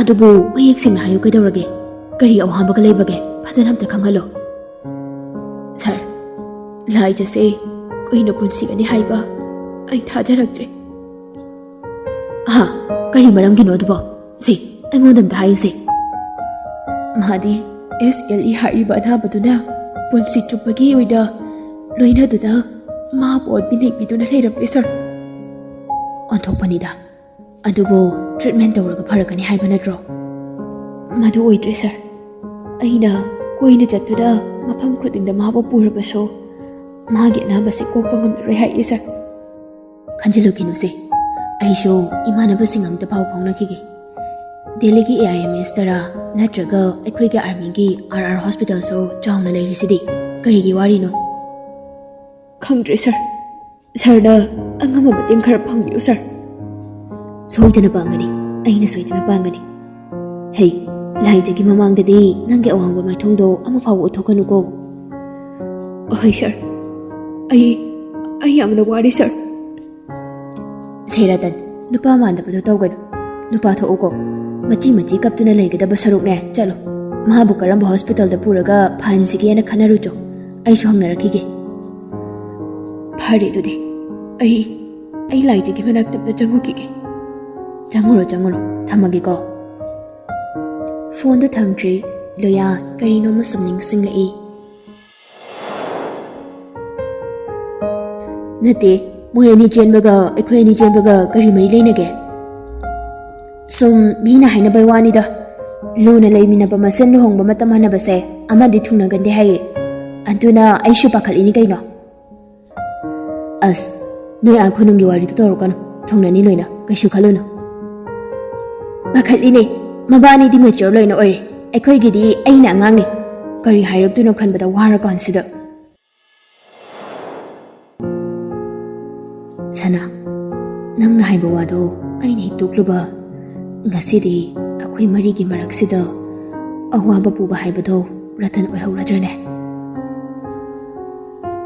"ꯑꯗꯨꯕꯨ ꯃꯌꯦꯛ ꯁꯦꯡꯅ ꯍꯥꯏꯌꯨ, ꯀꯩꯗꯧꯔꯒꯦ? ꯀꯔꯤ ꯑꯋꯥꯕꯒ ꯂꯩꯕꯒꯦ? ꯐꯖꯅ ꯑꯝꯇ ꯈꯪꯍꯜꯂꯣ꯫" "ꯁꯥꯔ, ꯂꯥꯏꯖꯁꯦ ꯀꯨꯏꯅ ꯄꯨꯟꯁꯤꯒꯅꯤ ꯍꯥꯏꯕ ꯑꯩ ꯊꯥꯖꯔꯛꯇ꯭ꯔꯦ꯫ ꯑꯍꯥ, ꯀꯔꯤ ꯃꯔꯝꯒꯤꯅꯣ ꯑꯗꯨꯕꯣ? ꯁꯤ, ꯑꯩꯉꯣꯟꯗ ꯑꯝꯇ ꯍꯥꯏꯌꯨꯁꯦ꯫ ꯃꯥꯗꯤ ꯑꯦꯁ ꯑꯦꯜ ꯏ ꯍꯥꯏꯔꯤꯕ ꯑꯅꯥꯕꯗꯨꯅ ꯄꯨꯟꯁꯤ ꯆꯨꯞꯄꯒꯤ ꯑꯣꯏꯅ ꯂꯣꯏꯅꯗꯨꯅ ꯃꯥꯕꯨ ꯑꯣꯠꯄꯤ ꯅꯩꯕꯤꯗꯨꯅ ꯂꯩꯔꯝꯂꯦ, ꯁꯥꯔ꯫ ꯑꯣꯟꯊꯣꯛꯄꯅꯤꯗ꯫ ꯑꯗꯨꯕꯨ ꯇ꯭ꯔꯤꯠꯃꯦꯟ ꯇꯧꯔꯒ ꯐꯔꯛꯀꯅꯤ ꯍꯥꯏꯕ ꯅꯠꯇ꯭ꯔꯣ? ꯃꯗꯨ ꯑꯣꯏꯗ꯭ꯔꯦ, ꯁꯥꯔ꯫ ꯑꯩꯅ ꯀꯣꯏꯅ ꯆꯠꯇꯨꯅ ꯃꯐꯝ ꯈꯨꯗꯤꯡꯗ ꯃꯥꯕꯨ ꯄꯨꯔꯕꯁꯨ, ꯃꯥꯒꯤ ꯑꯅꯥꯕꯁꯤ ꯀꯣꯛꯄ ꯉꯝꯂꯔꯣꯏ ꯍꯥꯏꯌꯦ, ꯁꯥꯔ꯫ ꯈꯟꯖꯤꯜꯂꯨꯈꯤꯅꯨꯁꯦ, ꯑꯩꯁꯨ ꯏꯃꯥꯟꯅꯕꯁꯤꯡ ꯑꯝꯇ ꯄꯥꯎ ꯐꯥꯎꯅꯈꯤꯒꯦ꯫ ꯗꯦꯜꯂꯤꯒꯤ ꯑꯦ ꯑꯥꯏ ꯑꯦꯝ ꯑꯦꯁꯇꯔꯥ ꯅꯠꯇ꯭ꯔꯒ ꯑꯩꯈꯣꯏꯒꯤ ꯑꯥꯔꯃꯤꯒꯤ ꯑꯥꯔ ꯑꯥꯔ ꯍꯣꯁꯄꯤꯇꯥꯜꯁꯨ ꯆꯥꯎꯅ ꯂꯩꯔꯤꯁꯤꯗꯤ꯫ ꯀꯔꯤꯒꯤ ꯋꯥꯔꯤꯅꯣ? ꯈꯪꯗ꯭ꯔꯦ, ꯁꯥꯔ꯫ ꯁꯥꯔꯅ ꯑꯉꯝꯕ ꯃꯇꯦꯡ ꯈꯔ ꯄꯥꯡꯕꯤꯌꯨ, ꯁꯥꯔ꯫ ꯁꯣꯏꯗꯅ ꯄꯥꯡꯒꯅꯤ, ꯑꯩꯅ ꯁꯣꯏꯗꯅ ꯄꯥꯡꯒꯅꯤ꯫ ꯍꯦ, ꯂꯥꯏꯖꯒꯤ ꯃꯃꯥꯡꯗꯗꯤ ꯅꯪꯒꯤ ꯑꯋꯥꯡꯕ ꯃꯥꯏꯊꯣꯡꯗꯣ ꯑꯃ ꯐꯥꯎꯕ ꯎꯠꯊꯣꯛꯀꯅꯨꯀꯣ꯫ ꯑꯍꯣꯏ, ꯁꯥꯔ꯫ ꯑꯩ, ꯑꯩ ꯌꯥꯝꯅ ꯋꯥꯔꯦ, ꯁꯥꯔ꯫ ꯁꯦ ꯔꯇꯟ, ꯅꯨꯄꯥ ꯃꯥꯟꯗꯕꯗꯣ ꯇꯧꯒꯅꯨ꯫ ꯅꯨꯄꯥ ꯊꯣꯛꯎꯀꯣ꯫ ꯃꯆꯤ ꯃꯆꯤ ꯀꯞꯇꯨꯅ ꯂꯩꯒꯗꯕ ꯁꯔꯨꯛꯅꯦ, ꯆꯠꯂꯣ꯫ ꯃꯥꯕꯨ ꯀꯔꯝꯕ ꯍꯣꯁꯄꯤꯇꯥꯜꯗ ꯄꯨꯔꯒ ꯐꯍꯟꯁꯤꯒꯦꯅ ꯈꯟꯅꯔꯨꯆꯣ꯫ ꯑꯩꯁꯨ ꯍꯪꯅꯔꯛꯈꯤꯒꯦ꯫ ꯐꯔꯦ, ꯑꯗꯨꯗꯤ ꯑꯩ, ꯑꯩ ꯂꯥꯏꯖꯒꯤ ꯃꯅꯥꯛꯇ ꯑꯝꯇ ꯆꯪꯉꯨꯈꯤꯒꯦ꯫ ꯆꯪꯉꯨꯔꯣ, ꯆꯪꯉꯨꯔꯣ꯫ ꯊꯝꯃꯒꯦꯀꯣ꯫ ꯐꯣꯟꯗꯨ ꯊꯝꯈ꯭ꯔꯦ꯫ ꯂꯣꯌꯥ ꯀꯔꯤꯅꯣꯃ ꯁꯨꯝ ꯅꯤꯡꯁꯤꯡꯂꯛꯏ꯫ ꯅꯠꯇꯦ, ꯃꯣꯏ ꯑꯅꯤ ꯆꯦꯟꯕꯒ ꯑꯩꯈꯣꯏ ꯑꯅꯤ ꯆꯦꯟꯕꯒ ꯀꯔꯤ ꯃꯔꯤ ꯂꯩꯅꯒꯦ? ꯁꯨꯝ ꯃꯤꯅ ꯍꯥꯏꯅꯕꯩ ꯋꯥꯅꯤꯗ꯫ ꯂꯨꯅ ꯂꯩꯃꯤꯟꯅꯕ ꯃꯁꯦꯟ ꯂꯨꯍꯣꯡꯕ ꯃꯇꯝ ꯍꯟꯅꯕꯁꯦ ꯑꯃꯗꯤ ꯊꯨꯡꯅꯒꯟꯗꯦ ꯍꯥꯏꯌꯦ꯫ ꯑꯗꯨꯅ ꯑꯩꯁꯨ ꯄꯥꯈꯠꯂꯤꯅꯤ ꯀꯩꯅꯣ꯫ ꯑꯁ, ꯅꯣꯏ ꯑꯥ ꯈꯨꯅꯨꯡꯒꯤ ꯋꯥꯔꯤꯗꯣ ꯇꯧꯔꯛꯀꯅꯨ꯫ ꯊꯨꯡꯅꯅꯤ ꯂꯣꯏꯅ, ꯀꯩꯁꯨ ꯈꯜꯂꯨꯅꯨ꯫ ꯄꯥꯈꯠꯂꯤꯅꯦ, ꯃꯕꯥꯅꯤꯗꯤ ꯃꯦꯆ꯭ꯌꯣꯔ ꯂꯣꯏꯅ ꯑꯣꯏꯔꯦ꯫ ꯑꯩꯈꯣꯏꯒꯤꯗꯤ ꯑꯩꯅ ꯑꯉꯥꯡꯅꯤ꯫ ꯀꯔꯤ ꯍꯥꯏꯔꯛꯇꯣꯏꯅꯣ ꯈꯟꯕꯗ ꯋꯥꯔꯀꯥꯟꯁꯤꯗ꯫ ꯁꯅꯥ, ꯅꯪꯅ ꯍꯥꯏꯕ ꯋꯥꯗꯣ ꯑꯩꯅ ꯍꯦꯛ ꯇꯣꯛꯂꯨꯕ꯫ ꯉꯁꯤꯗꯤ ꯑꯩꯈꯣꯏ ꯃꯔꯤꯒꯤ ꯃꯔꯛꯁꯤꯗ ꯑꯋꯥꯕ ꯄꯨꯕ ꯍꯥꯏꯕꯗꯣ ꯔꯇꯟ ꯑꯣꯏꯍꯧꯔꯗ꯭ꯔꯅꯦ?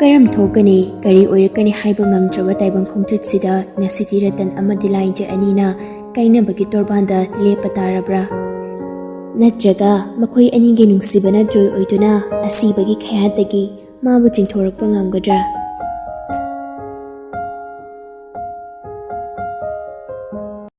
ꯀꯔꯝ ꯊꯣꯛꯀꯅꯤ, ꯀꯔꯤ ꯑꯣꯏꯔꯛꯀꯅꯤ ꯍꯥꯏꯕ ꯉꯝꯗ꯭ꯔꯕ ꯇꯥꯏꯕꯪ ꯈꯣꯡꯆꯠꯁꯤꯗ ꯉꯁꯤꯗꯤ ꯔꯇꯟ ꯑꯃꯗꯤ ꯂꯥꯏꯖ ꯑꯅꯤꯅ ꯀꯥꯏꯅꯕꯒꯤ ꯇꯣꯔꯕꯥꯟꯗ ꯂꯦꯞꯄ ꯇꯥꯔꯕ꯭ꯔꯥ? ꯅꯠꯇ꯭ꯔꯒ ꯃꯈꯣꯏ ꯑꯅꯤꯒꯤ ꯅꯨꯡꯁꯤꯕꯅ ꯖꯣꯏ ꯑꯣꯏꯗꯨꯅ ꯑꯁꯤꯕꯒꯤ ꯈꯌꯥꯠꯇꯒꯤ ꯃꯥꯕꯨ ꯆꯤꯡꯊꯣꯔꯛꯄ ꯉꯝꯒꯗ꯭ꯔꯥ?